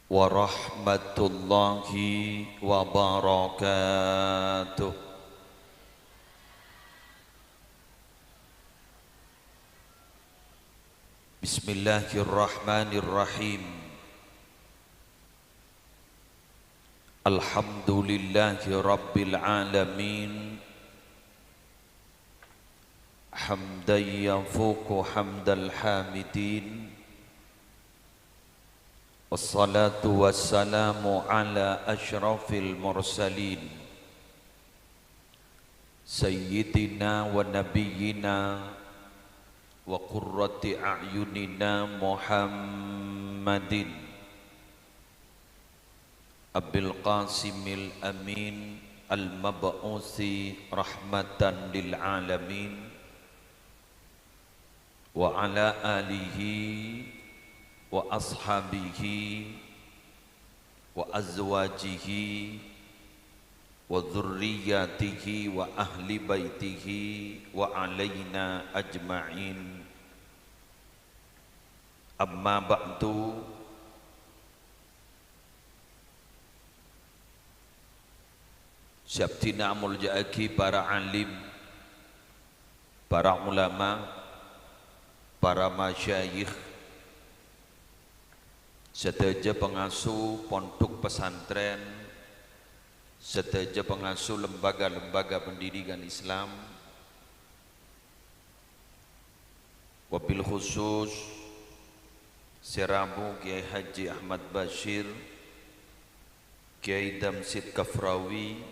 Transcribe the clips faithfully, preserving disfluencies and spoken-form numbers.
Warahmatullahi wabarakatuh. Bismillahirrahmanirrahim. Alhamdulillahi rabbil alamin. Hamdan yafuqu hamdal hamidin. Wassalatu wassalamu ala asyrafil mursalin, sayyidina wa nabiyyina wa qurrati a'yunina Muhammadin Abil Qasimil Amin al-mab'usi rahmatan lil alamin, wa ala alihi wa ashabihi wa azwajihi wa dzurriyyatihi wa ahli baitihi wa alaina ajma'in. Amma ba'du. Sè abdhina amolja'aghi para alim, para ulama, para masyayikh, sadhâjâ pangasuh pondhuk pesantren, sadhâjâ pangasuh lembaga-lembaga pendidikan Islam, wabil khusus sè rabu Kiai Haji Ahmad Basyir, Kiai Damsyid Kafrawi,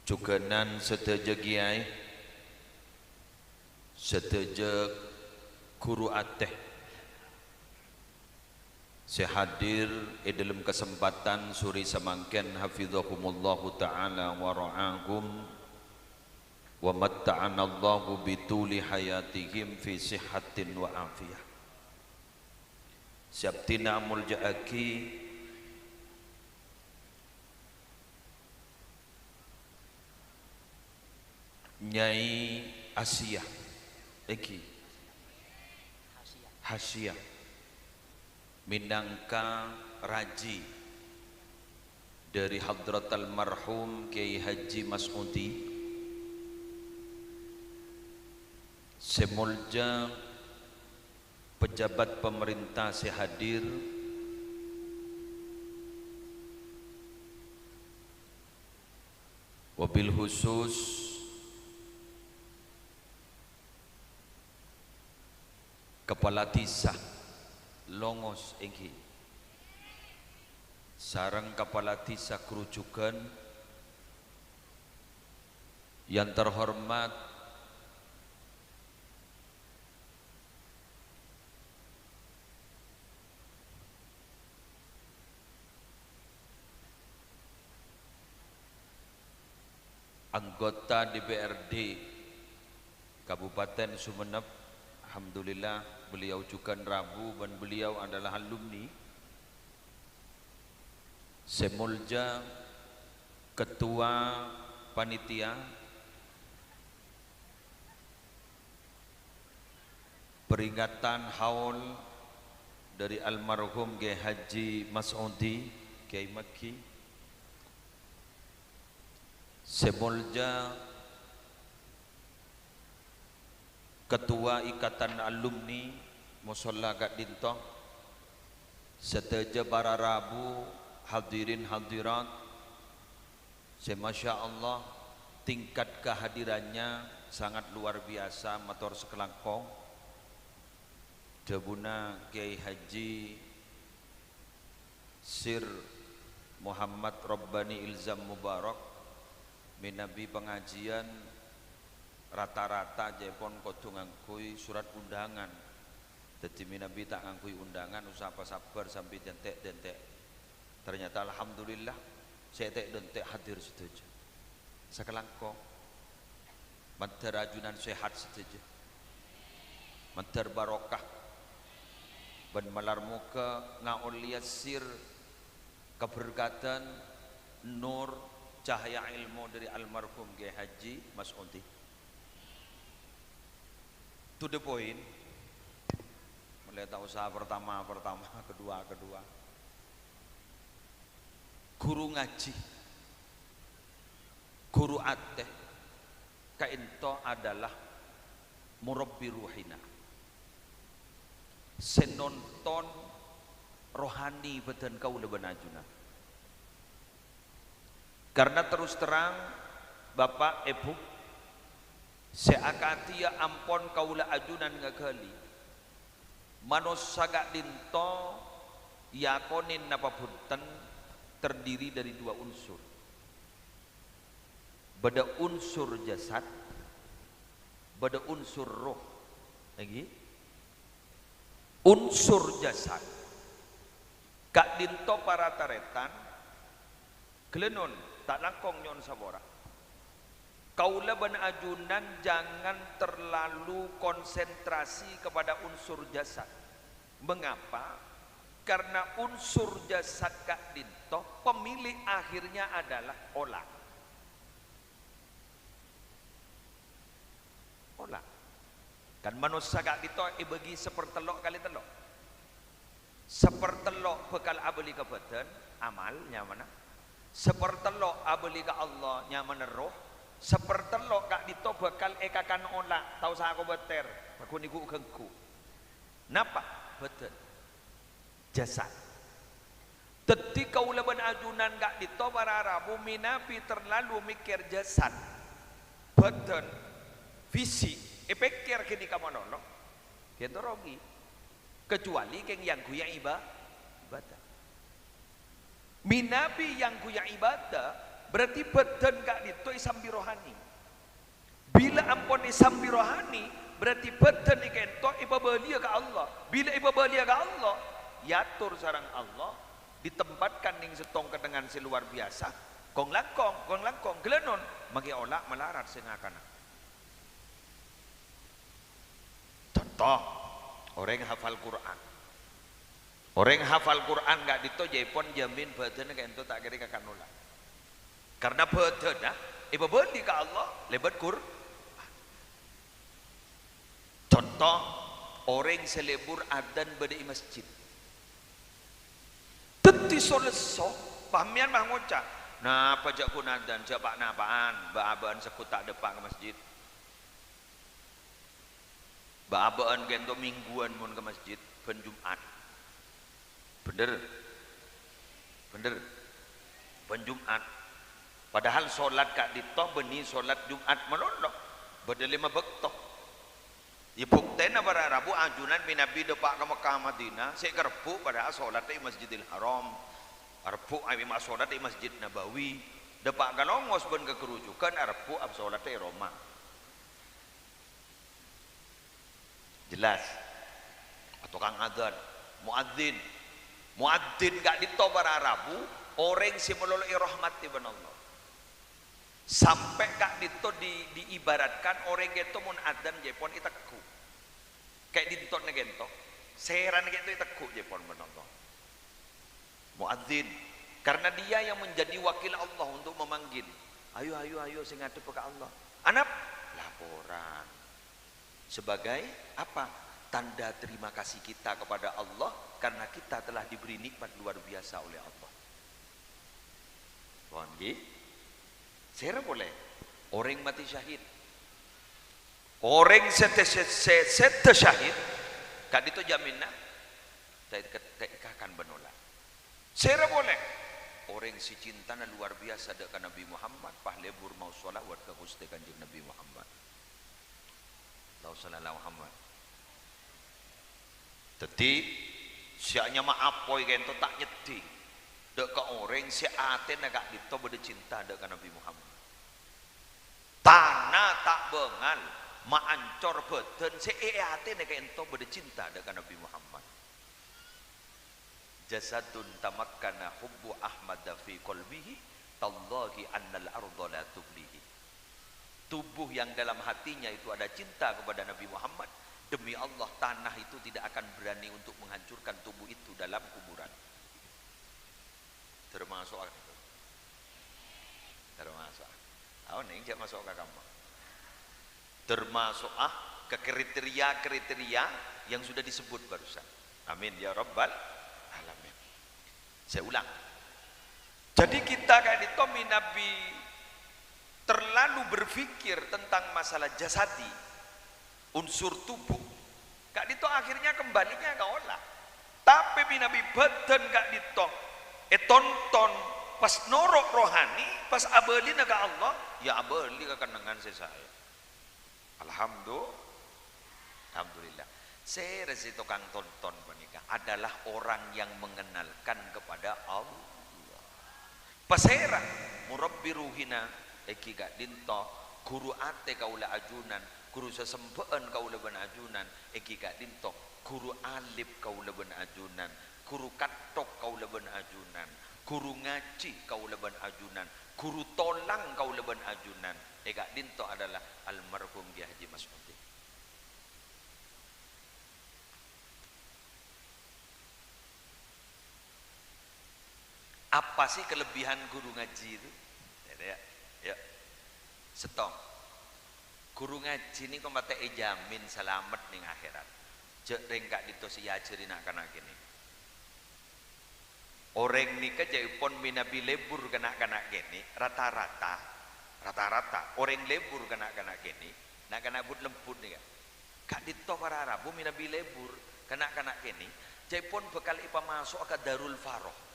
jhughân sadhâjâ kiai, sadhâjâ ghuru atè sè hadir è dhâlem kasempadhân sore samangkèn, hafizahumullahu ta'ala wa ra'ahum, wa matta'anallahu bituli hayatihim fi sihhatin wa afiyah. Sè abdhina amolja'aghi Nyai Asia, èngghi, Hasia, mènangka raji dhâri hadrat almarhum Kiai Haji Mas'udi, sè molja pejabat pamarènta sè hadir, wabil khusus Kapala Dhisa Longos èngghi, sareng Kapala Dhisa Grojogan yang terhormat anggota D P R D Kabupaten Sumenep. Alhamdulillah, beliau jhughân rabu bân beliau adalah alumni. Sè molja Ketua Panitia Peringatan Haul dhâri almarhum Kiai Haji Mas'udi, Kiai Maggi. Sè molja Ketua Ikatan Alumni Mosolla ka'dinto, sadhâjâ para rabu, hadirin hadirat, sè masya Allah, tingkat kehadirannya sangat luar biasa, mator sakalangkong. Dhâbuna Kiai Haji Sir Muhammad Rabbani Ilzam Mubarak, mènabi pangajiân rata-rata ca'èpon kodhu ngangghuy surat undangan. Dhâddhi mènabi ta' ngangghuy undangan, usaha pasabbhâr sambi dântè'-dântè'. Ternyata alhamdulillah, sè ètè'-dântè' hadir sadhâjâ. Sakalangkong. Mandhâr ajunan sehat sadhâjâ. Mandhâr barokah. Bân malar moghâ ngaollèya sir kaberkatan nur cahaya ilmu dhâri almarhum Kiai Haji Mas'udi. To the point. Mulai ta' osa pertama-pertama, kedua-kedua. Ghuru ngajhi, ghuru atè, ka'dinto adalah murabbi ruhina, sè nonton rohani bhâdhân kaulâ bân ajunan. Karna terus terrang, Bapa', Èbhu, sè akadhiyâ ampon kaulâ ajunan ngaghâli, manossa ka'dinto, èakonè napa bhunten, terdiri dari dua unsur. Bâdâ unsur jasad, bâdâ unsur roh. Èngghi? Unsur jasad. Ka'dinto para tarètan, ghâlânon, ta' langkong nyo'on sapora. Kaulâ bân ajunan jangan terlalu konsentrasi kepada unsur jasad. Mengapa? Karena unsur jasad ka'dinto pemilik akhirnya adalah ola'. Ola'. Kan manossa ka'dinto èbâgi sapertello' kalè tello'. Sapertello' bhâkal abâli ka bhâdhân, amal nyamana. Sapertello' abâli ka Allah, nyamana roh. Sapertello' ka'dinto bhâkal èkakan ola', ta' osa kobâtèr, maghun ghu-ghângghu. Napa? Bhâdhân. Jasad. Dhâddhi kaulâ bân ajunan ka'dinto para rabu mènabi terlalu mèkkèr jasad, bhâdhân, fisik, èpèkkèr ghânèka malolo, ghânèka rogi. Kecuali kèng yang-ghuya iba-, ibadah. Mènabi yang-ghuya ibadah, berarti bhâdhân ka'dinto èsambi rohani. Bilâ ampon èsambi rohani, berarti bhâdhân ka'dinto èpabâliyâ ka Allah. Bilâ èpabâliyâ ka Allah, èator sareng Allah, ditempatkan neng sèttong kennengngan sè luar biasa. Kong-langkong, kong-langkong, ghâlânon, mangkè ola' malarat sè ngakana. Conto, orèng hafal Qur'an. Orèng hafal Qur'an ka'dinto jâèpon jamin bhâdhânna ka'dinto ta' kèra èkakan ola'. Karna bhâdhânna èpabâli ka Allah lèbât Qur-, Conto, orèng sè lebur adzan bâdâ è masjid. Dhâddhi so-lesso, pamèyan mah ngoca', "Napa jâ' ghun adzan, jâ' pa'-napa'an, bâ'-abâ'ân segghut ta' dâpa' ka masjid." Bâ'-abâ'ân ka'dinto mingguwân mon ka masjid, bân Jum'at. Bhender? Bhender? Bân Jum'at. Padahal solat ka'dinto bânnè solat Jum'at malolo. Bâdâ lèma bâkto. Iyâ, buktèna para rabu ajunan mènabi dâpa' ka Mekkah Madinah, sè karebbhu' padâ asolatta è Masjidil Haram. Arebbhu' asolat è Masjid Nabawi. Dâpa' ka Longos bân ka Grojogan, arebbhu' asolatta è roma. Jelas? Tokang adzan, muadzin. Muadzin ka'dinto para rabu, orèng sè malolo èrahmatè bân Allah. Sampè' ka'dinto di-, diibaratkan orèng ka'dinto mon adzan jâèpon ètegghu'. Ka'dinto nè ka'dinto, sèrana ka'dinto ètegghu' jâèpon bân Allah. Muadzin, karena dia yang menjadi wakil Allah untuk memanggil. Ayo, ayo, ayo, sè ngadhep ka Allah. Anapa? Laporan. Sebagai apa? Tanda terima kasih kita kepada Allah karena kita telah diberi nikmat luar biasa oleh Allah. Paham, ngghi? Sèra polè, orèng matè syahid. Orèng sè tè-, sè-, sè-, sèdhâ syahid, ka'dinto jaminna, ta' èka-, ta' èkakan bân ola'. Sèra polè, orèng sè cintana luar biasa dâ' ka Nabbhi Muhammad, pas lebur maos shalawat ka Ghustè Kanjeng Nabbhi Muhammad. Allahumma shalli ala Muhammad. Dhâddhi, sè anyama apoy ka'dinto ta' nyeddhing dâ' ka orèng sè atèna ka'dinto bâdâ cinta dâ' ka Nabbhi Muhammad. Tana ta' bângal maancor bhâdhân sè è atèna ka'dinto bâdâ cinta dâ' ka Nabbhi Muhammad. Jasadun tamakkana hubbu Ahmada fi qalbihi, tallahi annal arda la tublihi. Tubuh yang dalam hatinya itu ada cinta kepada Nabi Muhammad, demi Allah, tanah itu tidak akan berani untuk menghancurkan tubuh itu dalam kuburan. Termasuk, termasuk. Aoning jâ' maso' ka kamma. Termasuk, ah, ke kriteria-kriteria yang sudah disebut barusan. Amin ya rabbal alamin. Saya ulang. Jadi kita ka'dinto manabi terlalu berpikir tentang masalah jasadi, unsur tubuh, ka'dinto akhirnya kembalinya ka ola. Tapè manabi bhâdhân ka'dinto ètonton pas noro' rohani, pas abâlina ka Allah, ya abâli ka kennengngan sè saè. Alhamdu-, Alhamdulillah. Sèrè sè tokang tonton panèka adalah orang yang mengenalkan kepada Allah. Pasèra? Murabbi ruhina, èngghi ka'dinto, ghuru atè kaulâ ajunan, ghuru sasembhâ'ân kaulâ bân ajunan, èngghi ka'dinto, ghuru alim kaulâ bân ajunan, ghuru katthok kaulâ bân ajunan, ghuru ngajhi kaulâ bân ajunan, ghuru tolang kaulâ bân ajunan, è ka'dinto adalah almarhum Kiai Haji Mas'udi. Apa sih kelebihan guru ngaji itu? Ya, ya. Ya. Settong. Guru ngaji nèko patè èjamin salamet neng akhèrat. Jhâ' rèng ka'dinto sè èajhâri na'-kana' kènè'. Orèng nèka jhâ'èpon manabi lebur ka na'-kana' kènè', rata-rata, rata-rata orèng lebur ka na'-kana' kènè', na'-kana' but-lembut nèka. Ka'dinto para rabu manabi lebur ka na'-kana' kènè', jhâ'èpon bhâkal èpamaso'a ka Darul Faroh.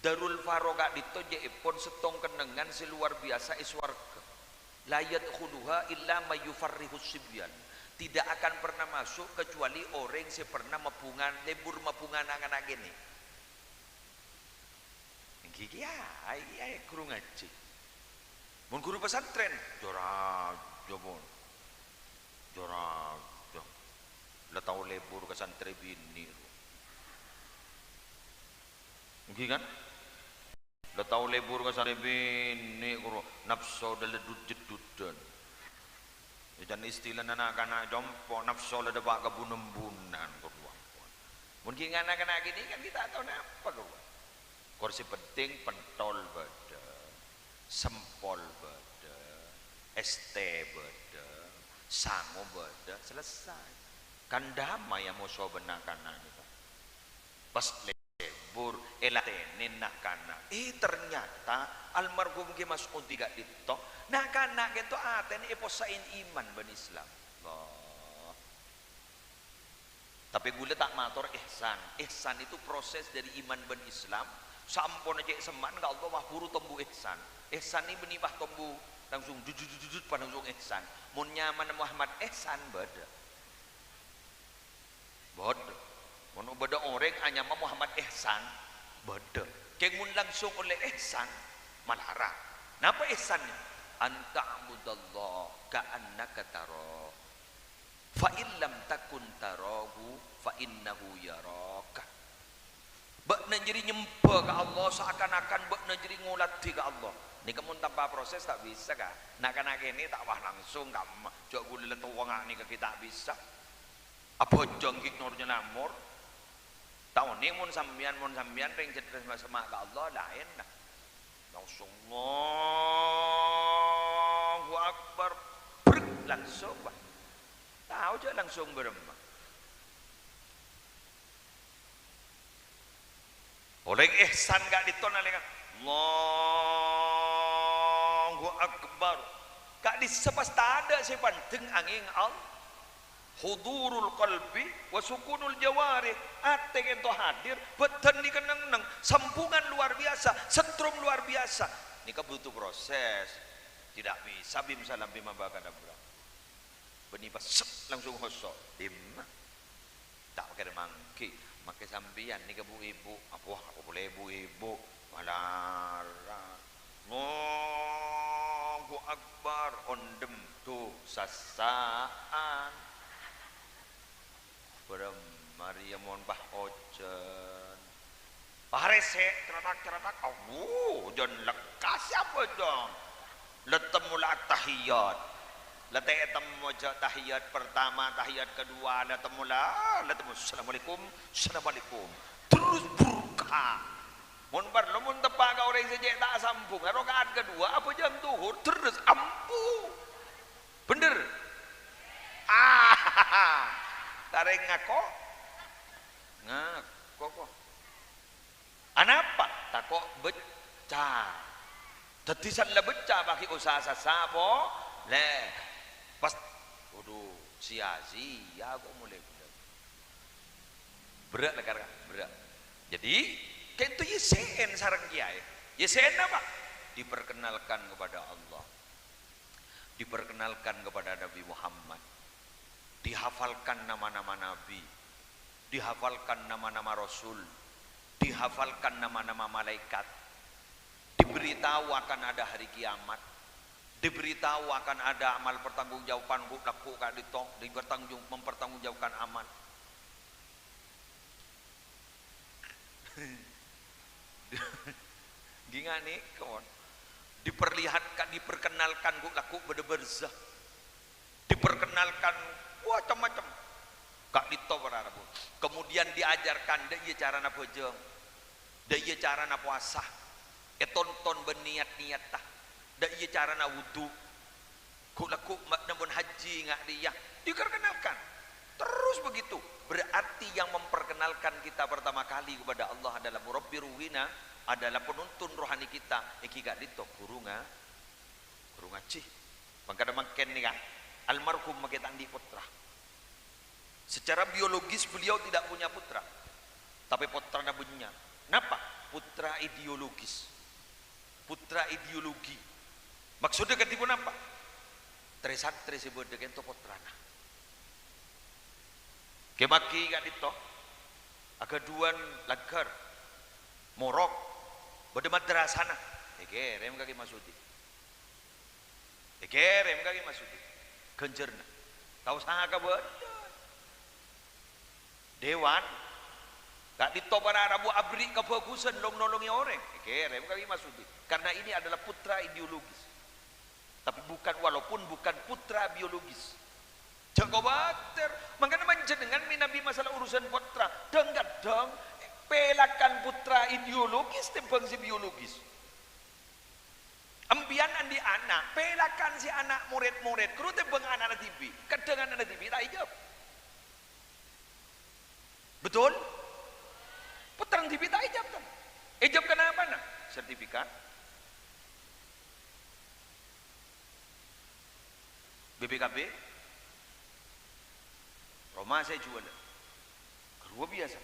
Darul Faroh ka'dinto jhâ'èpon settong kennengngan sè luar biasa è sowarghâ. "La yadkhuluha illa may yufarrihus sibyan." Tidak akan pernah masuk kecuali orèng sè pernah mabhunga, lebur mabhunga na'-kana' kènè'. Èngghi kiyaè, kiyaè ghuru ngajhi. Mon ghuru pesantren, jhâ' rajâ, pon. Jhâ' rajâ. La tao lebur ka santrè binè', ro. Èngghi, kan? La tao lebur ka santrè binè', ro. Napso dâ' la dud-jedduddhân. È can istilana na'-kana' compo', napso la dâpa' ka bun-embunan, ro. Mon ghi' na'-kana' kènè' kan ghi' ta' tao napa, ro. Kor sè penting pentol bâdâ, sempol bâdâ, èstè bâdâ, sango bâdâ, selesai. Kan damai ya moso bân na'-kana' nèka. Pas lebur, èlatènè na'-kana'. Eh, ternyata almarhum Kiai Mas'udi ka'dinto, na'-kana' ka'dinto atèna èpossa'è iman bân Islam. Allah. Tapè ghulâ ta' mator ihsan. Ihsan itu proses dari iman bân Islam. Saamponna cè' semma'an ka Allah, wah, buru tombu ihsan. Ihsan nè bânnè pas tombu langsung jujut, jujut, jujut, pas langsung ihsan. Mon nyamana Muhammad Ihsan, bâdâ. Bâdâ. Mon bâdâ orèng anyama Muhammad Ihsan, bâdâ. Kèng mon langsung ollè ihsan, malarat. Napa ihsan? "An ta'budallaha ka'annaka tarahu. Fa in lam takun tarahu, fa innahu yaraka." Bâ'na jârèya nyembâ ka Allah seakan-akan bâ'na jârèya ngolatè ka Allah. Nèka mon tanpa proses ta' bisa, ka. Na'-kana' kènè' ta' wah langsung, kamma. Jhâ' ghulâ la towa nga' nèka ghi' ta' bisa. Abhâjâng ghi' nor-nyamor. Ta' onèng mon sampèyan, mon sampèyan rèng cedres sema' ka Allah, laèn, nah. Langsung, "Allahu Akbar." Brek, langsung, Pak. Tao jhâ' langsung bârâmma. Orèng ihsan ka'dinto nalèka, "Allahu Akbar." Ka'dissa pas tadâ' sè pandeng angèng Allah. Hudurul qalbi wa sukunul jawarih. Atè ka'dinto hadir, bhâdhân nèka neng-enneng, sambhungan luar biasa, setrum luar biasa. Nèka butuh proses. Tidak bisa bim salam bim abakadabra. Bânnè pas sep langsung hoso'. Dimma? Ta' kèra mangghi. Mangkè sampèyan nèka bu-ibu. Apoh, apa polè bu-ibu. Malarat. Allahu Akbar. Ondhem. Tuh, sassa'an. Bârâmma rèya mon pas ojhân. Pas rèsè', ceratak-ceratak. Awuh, ojhân lekkas apa dong? La temmo la at-tahiyat. La te-, temmo jhâ' tahiyat pertama, tahiyat kedua, la temmo la, la temmo, "Assalamualaikum, assalamualaikum." Terros burka. Mon parlo, mon teppa' ka orèng sè cè' ta' sambhung, rakaat kedua apa jhâ' dhuhur, terros ambu. Bhender? Ah, tarèng ngako? Ngako, kok. Anapa? Tako' becca. Dhâddhi sella becca, paghi' usaha sassa polè. Pas, waduh, sia-sia kok mulai. Berrâ' la, Kar, berrâ'. Jadi, kento yèsè'èn sareng kèyaè. Yèsè'èn apa? Diperkenalkan kepada Allah. Diperkenalkan kepada Nabi Muhammad. Dihafalkan nama-nama nabi. Dihafalkan nama-nama rasul. Dihafalkan nama-nama malaikat. Diberitahu akan ada hari kiamat. Diberitahu akan ada amal pertanggungjawaban, ghu-, lagghu' ka'dinto, dipertanggung-, mempertanggungjawabkan amal. Ghi' nganèka, mon. Diperlihatkan, diperkenalkan ghu-, lagghu' bâdâ barzakh. Diperkenalkan macem-macem. Ka'dinto para rabu. Kemudian diajarkan, dâ' iyâ carana bhâjâng. Dâ' iyâ carana powasa. Ètonton bân niyat-niyatta. Dâ' iyâ carana wudu. Ghu-, lagghu' ma-, nèmbun haji nga' rèya diperkenalkan. Terus begitu. Berarti yang memperkenalkan kita pertama kali kepada Allah adalah murabbi ruhina, adalah penuntun rohani kita, èngghi ka'dinto ghuru nga-, ghuru ngajhi. Mangkana mangkèn nèka, almarhum makè ta' andi' pottra. Secara biologis beliau tidak punya putra, tapè pottrana bânnya'. Napa? Putra ideologis. Putra ideologi. Maksudnya kadhi ponapa? Trè-santrè sè bâdâ kento pottrana. Kè-, maghi ka'dinto, aghâdhuwân langghâr, morok, bâdâ madrasana, èkèrèm ka Kè Masudi. Èkèrèm ka Kè Masudi. Ghânjhârna. Tao sangka bâdâ. Dewan. Ka'dinto para rabu aberri' kabhâghusân long-nolongè orèng. Èkèrèm ka Kè Masudi. Karena ini adalah putra ideologis. Tapi bukan, walaupun bukan putra biologis. Jhâ' kobâtèr. Mangkana manjhennengngan mènabi masalah urusan pottra. Dhâng-kadhâng pèlakan putra ideologis tèmbhâng sè biologis. Empèyan andi' ana', pèlakan sè ana' morèd-morèd, ghuru tèmbhâng ana'na dhibi', kadhâng ana'na dhibi' ta' èjâb. Betul? Pottrana dhibi' ta' èjâb, kan? Èjâb kanapana? Sertifikat. B P K B, roma sè èjhuwâlâ. Ghâruwa biyasa.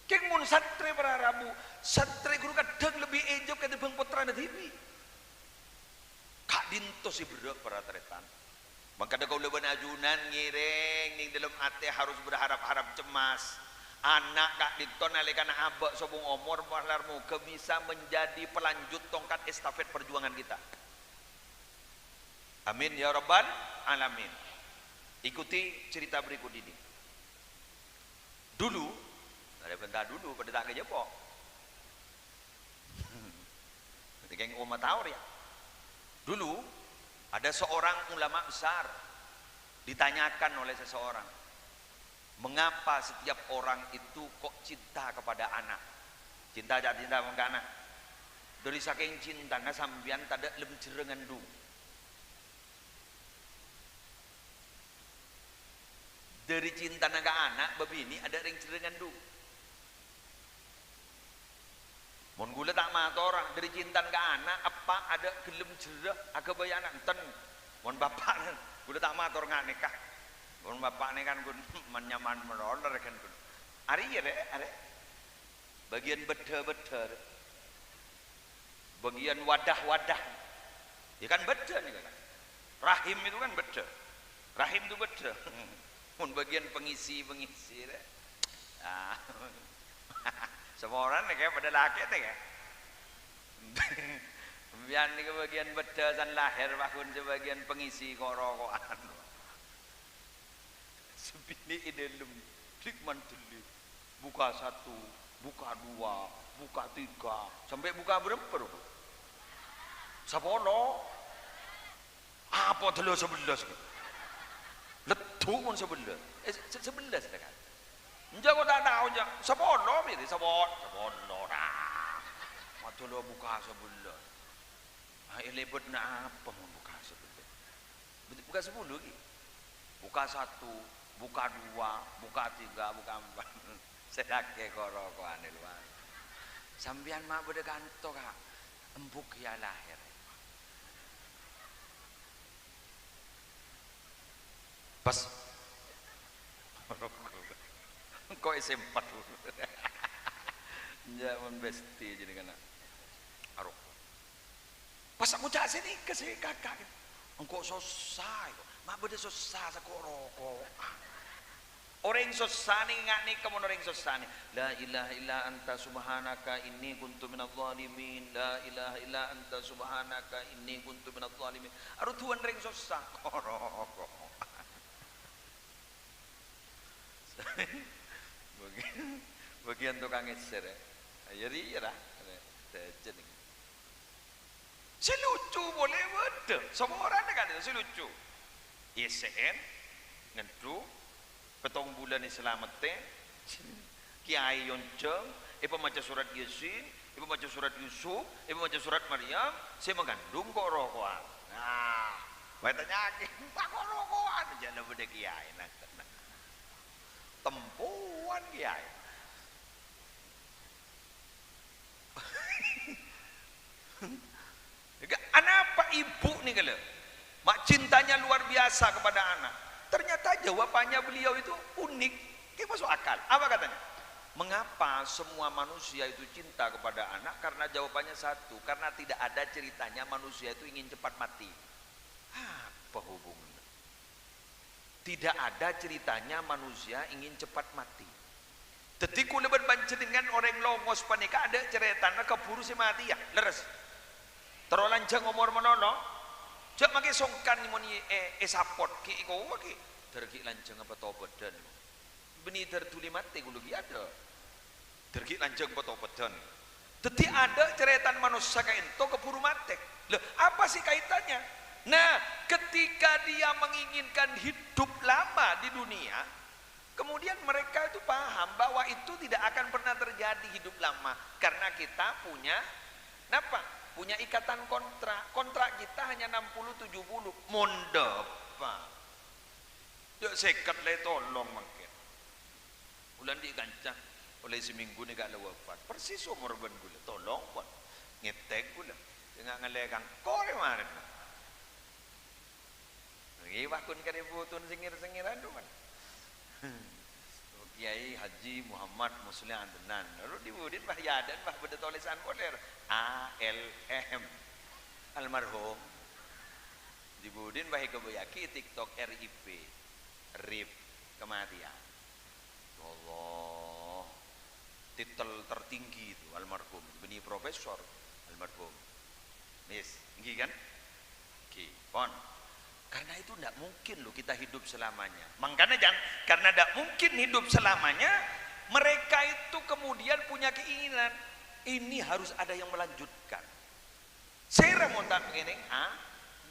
Kèng mon santrè para rabu, santrè ghuru kadhâng lebbi èjâb katèmbhâng pottrana dhibi'. Ka'dinto sè berrâ' para tarètan. Mangkana kaulâ bân ajunan ngèrèng neng dâlem atè harus berharap-harap cemas. Ana' ka'dinto nalèkana abâ' sobung omor, malar moghâ bisa menjadi pelanjut tongkat estafet perjuangan kita. Amin ya rabbal alamin. Ikuti cerita berikut ini. Dulu, arè bhânta dulu, padâ ta' kajhâpo'. Kèng omma tao rèya. Dulu, ada seorang ulama besar ditanyakan oleh seseorang, "Mengapa setiap orang itu kok cinta kepada anak?" Cinta, ca'na cinta ka ana'. Dâri sakèng cintana sampèyan tadâ' lem jherrâ ngandung. Dâri cintana ka ana', bâbinè' adâ' rèng jherrâ ngandung. Mon ghulâ ta' mator, dâri cintana ka ana', eppa' adâ' ghellem jherrâ aghâbây ana' enten. Mon bapa', ghulâ ta' mator nga' nèka. Mon bapa' nèka kan ghun man-nyaman malolo kan ghun. Arèya, Rè', arè'. Bagian beddhâ-beddhâ, Rè'. Bagian wadah-wadah. Ya kan beddhâ nèka kan. Rahim itu kan beddhâ. Rahim itu beddhâ. Mon bagian pengisi-pengisi, Rè'. Ah. Saporana nèka padâ lakè' tè, kan. Sampèyan nèka bagian beddhâ san lahèr, Pak Gun, sebagian pengisi ko'-roko'an. Sè binè' è dâlem, dik mandhellè. Buka satu, buka dua, buka tiga, sampè' buka bârâmpa, Bro? Sapolo. Apa dâlâ sabellâs? Leddhu' mon sabellâs. Eh, se-, sabellâs, kan? Enjâ' kok ta' tao, enjâ'. Sapolo, mèrè, sapo-, sapolo, nah. Madâlâ buka sabellâs. Ah, èlèbât na apa mon buka sabellâs? Buka sapolo ghi. Buka satu, buka dua, buka tiga, buka empat. Sè lakè ko-roko'an è lowar. Sampèyan ma' bâdâ kanto, Ka'. Embu' kèya lahèr. Pas. Engko' S M empat. Enjâ' mon besti jadi kena. Aro. Pas ngoca' sè nèka sè kaka', engko' sossa, iko. Ma' bâdâ sossa sako'-roko'an. Orèng sossa nè, nga' nèka mon orèng sossa nè, "La ilaha illa anta subhanaka inni kuntu minadh dhalimin. La ilaha illa anta subhanaka inni kuntu minadh dhalimin." Aroduwân orèng sossa, ko-roko'an. Bâgi-, bâgiyân tokang èssèr, ya. Ayo, ri, ya, ra. Dajjal nèka. Sè lucu polè bâdâ. Saporana kan sè lucu. Èssè'è, ngendhu, pèttong bulân èsalamettè, kèyaè èyonjhâng, èpamaca sorat Yasin, èpamaca sorat Yusuf, èpamaca sorat Maryam, sè mangandung ko-roko'an. Nah, bâdâ nyakèt, "Bâ' ko-roko'an?" Jâ' la bâdâ kèyaè, nah. Tempowan kèyaè. Anapa ibu nèka lho? Ma' cintanya luar biasa kepada anak. Ternyata jawabannya beliau itu unik. Kayak masuk akal. Apa katanya? Mengapa semua manusia itu cinta kepada anak? Karena jawabannya satu, karena tidak ada ceritanya manusia itu ingin cepat mati. Apa hubungannya? Tidak ada ceritanya manusia ingin cepat mati. Dhâddhi, kaulâ bân panjhennengngan orèng longos panèka adâ' carètana kabhuru sè matèya, lerres. Terro lanjhâng omor malolo, jhâ' makè songkan mon è-, è-, èsapot, ghi' èkowa ghi'. Dhâr ghi' lanjhângnga patobâdhân. Bânnè dhâr dhuli matè kaulâ ghi' adâ'. Dhâr ghi' lanjhâng patobâdhân. Dhâddhi, adâ' carètana manossa kaènto kabhuru matè. Lah, apa sih kaitannya? Nah, ketika dia menginginkan hidup lama di dunia, kemudian mereka itu paham bahwa itu tidak akan pernah terjadi hidup lama. Karena kita punya, napa? Punya ikatan kontrak. Kontrak kita hanya enam puluh tujuh puluh. Mon dâpa'. Jhâ' sèket la ètolong mangkèn. Kaulâ andi' kanca, ollè samènggu nèka la wafat. Persis omor bân kaulâ. Tolong, pon. Ngètèk kaulâ. Sènga' ngallè kangkor marèna. Ngghi, wah, ghun karè butun sengir-sengiran, dhu, kan. Kiai Haji Muhammad Musleh Adnan. Lalu di budin, bah, yâ, dan, bah, bâdâ tolèsan polè. A L M. Almarhum. Di budin, bah, èkabâyyâghi TikTok R I P. Rip. Kematian. Ya Allah. Titel tertinggi itu, almarhum. Bânnè profesor, almarhum. Yes, ngghi kan? Oke, pon. Karena itu ndak mungkin loh kita hidup selamanya. Makanya jangan, karena ndak mungkin hidup selamanya, mereka itu kemudian punya keinginan, ini harus ada yang melanjutkan. Sèra mon ta' ngènè, a-,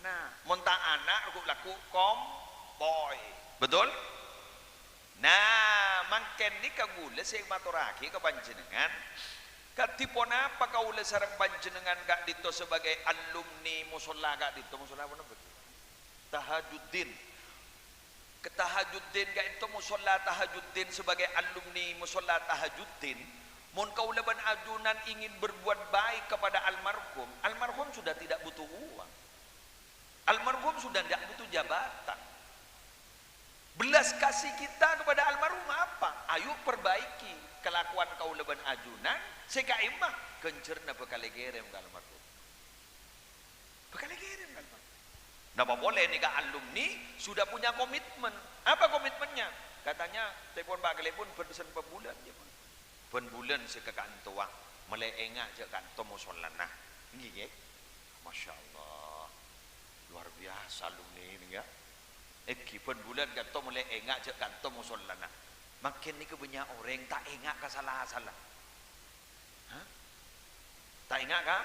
na, mon ta' ana', lagghu' kompoy. Betul? Nah, mangkèn nèka kaulâ sè matorraghi ka panjhennengngan, kadhi ponapa kaulâ sareng panjhennengngan ka'dinto sebagai alumni mosolla ka'dinto, mosolla ponapa ghi? Tahajuddin. Ka Tahajuddin ka'dinto mosolla Tahajuddin sebagai alumni mosolla Tahajuddin, mon kaulâ bân ajunan ingin berbuat baik kepada almarhum, almarhum sudah tidak butuh uang. Almarhum sudah tidak butuh jabatan. Belas kasih kita kepada almarhum apa? Ayo perbaiki kelakuan kaulâ bân ajunan, sè ka'imma ghânjhârânna bhâkal èkèrèm ka almarhum. Bhâkal èkèrèm ka almarhum. Napa polè nèka alumni sudah punya komitmen. Apa komitmennya? Katanya, "Tèpon Pak Kalèpon bân sen pabulân, ya, Pak. Bân bulân sè ka kantowa, mèlè enga' jhâ' kanto mosollana." Ngghi, ngghi. Masya Allah. Luar biasa alumni ini, ya. Èngghi bân bulân kanto mèlè enga' jhâ' kanto mosollana. Mangkèn nèka bânnya' orèng ta' enga' ka sala-sala. Hah? Ta' enga' ka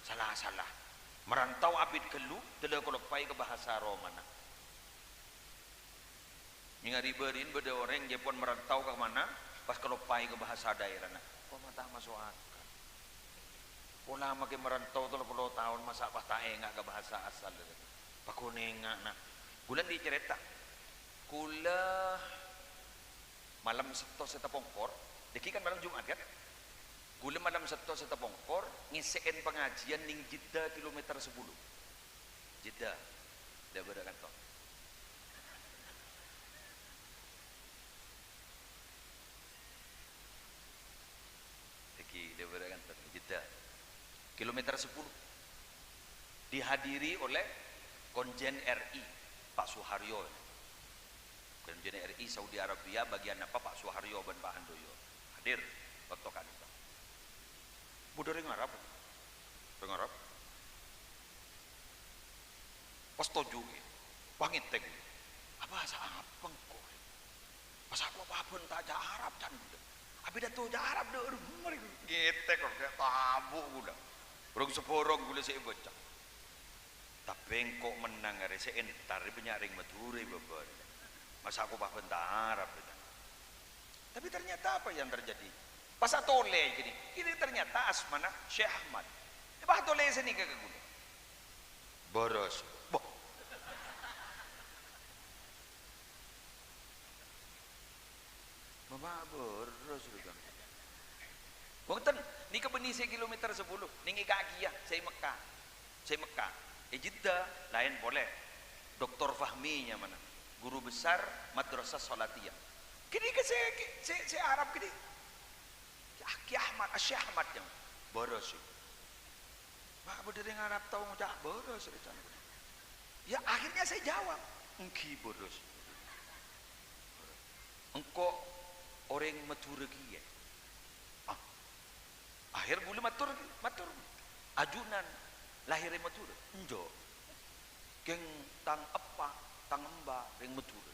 sala-sala. Marantau abit ghâllu, dâlâ kaloppaè ka bhâsa romana. Nyèngari bâri'na bâdâ orèng jhâ' pon marantau ka mana, pas kaloppaè ka bhâsa dhaèrana. Kok ma' ta' maso' akal. Pola makè marantau tello polo taon, masa' pas ta' enga' ka bhâsa asal. Paghun enga', na. Kaulâ andi' carèta. Kaulâ malem Sètto sè tapongkor, dhâggi' kan malem Jumat, kan? Kaulâ malem Sètto sè tapongkor ngèssè'è pangajiân neng Jeddah kilometer sepuluh. Jeddah. Dâ' bârâ' kantor. Dhâggi' dâ' bârâ' kantor, Jeddah. Kilometer sepuluh. Dihadiri oleh Konjen R I, Pak Suharyo. Konjen R I Saudi Arabia, bagian apa Pak Suharyo bân Pak Handoyo. Hadir bâkto ka'dinto. Budâ rèng Arab. Rèng Arab. Pas toju', ghi. Pas ngètèk, ghi. Abhâsa apa engko'? Pas aku apa bhânta ca' Arab, can ghulâ. Apidato ca' Arab, dâ' remma rèng ngètèk, kok, ghi' tabu' ghulâ. Rong sabhârâng ghulâ sè èbâca. Tapè engko' mennang arè sè entar bânnya' rèng Madhurâ bâbâ. Masa aku apa bhânta Arab, ghi. Tapi ternyata apa yang terjadi? Pas atolè gini, ini ternyata asmana Syekh Ahmad. Pas atolè sè nèka ka ghulâ. Bârâs. Boh. Mama bârâs, rèng. Bhunten, nèka bânnè sè kilometer sepuluh, nèng è ka'dinto, sè è Mekkah. Sè Mekkah. È Jeddah, laèn polè. Doktor Fahmi nyamana. Guru besar Madrasah Shalatiyah. Kènè' ka sè, sè, sè Arab kènè'. Ki Ahmad, Syekh Ahmad yang bârâs. Ma' bâdâ rèng Arab tao ngoca' bârâs, rècan. Ya, akhirnya saya jawab, "Èngghi bârâs." "Engko' orèng Madhurâ kèya?" Ah, akhir ghulâ mator, mator. "Ajunan lahèr è Madhurâ?" "Enjâ'. Kèng tang eppa', tang emba' rèng Madhurâ."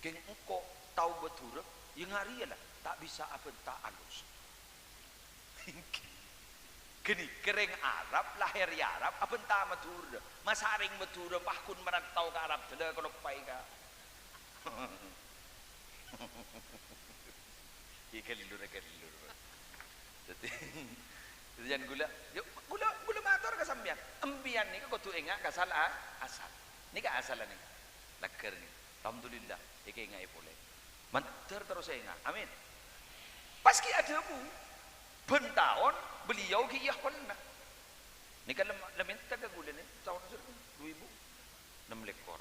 Kèng engko' tao Madhurâ, ya nga' rèya la, ta' bisa abhânta alus. Ghânèka rèng Arab, lahèr è Arab, abhânta Madhurâ. Masa' rèng Madhurâ pas ghun merantau ka Arab, dâlâ kaloppaè ka. Ghi' ghâllu ra ghâllu. Dhâddhi, dhâddhi jhân ghulâ, yu, ghulâ, ghulâ mator ka sampèyan. Empèyan nèka kodhu enga' ka sal a-, asal. Nèka asalla nèka. Lagghâr nèka. Alhamdulillah, èkaènga'è polè. Mandhâr terros enga'. Amin. Pas ghi' adhâbu, bân taon beliau ghi' iyâ kollèna. Nèka la, la mènta ka ghulâ nè, taon sè du èbu ennem lèkor.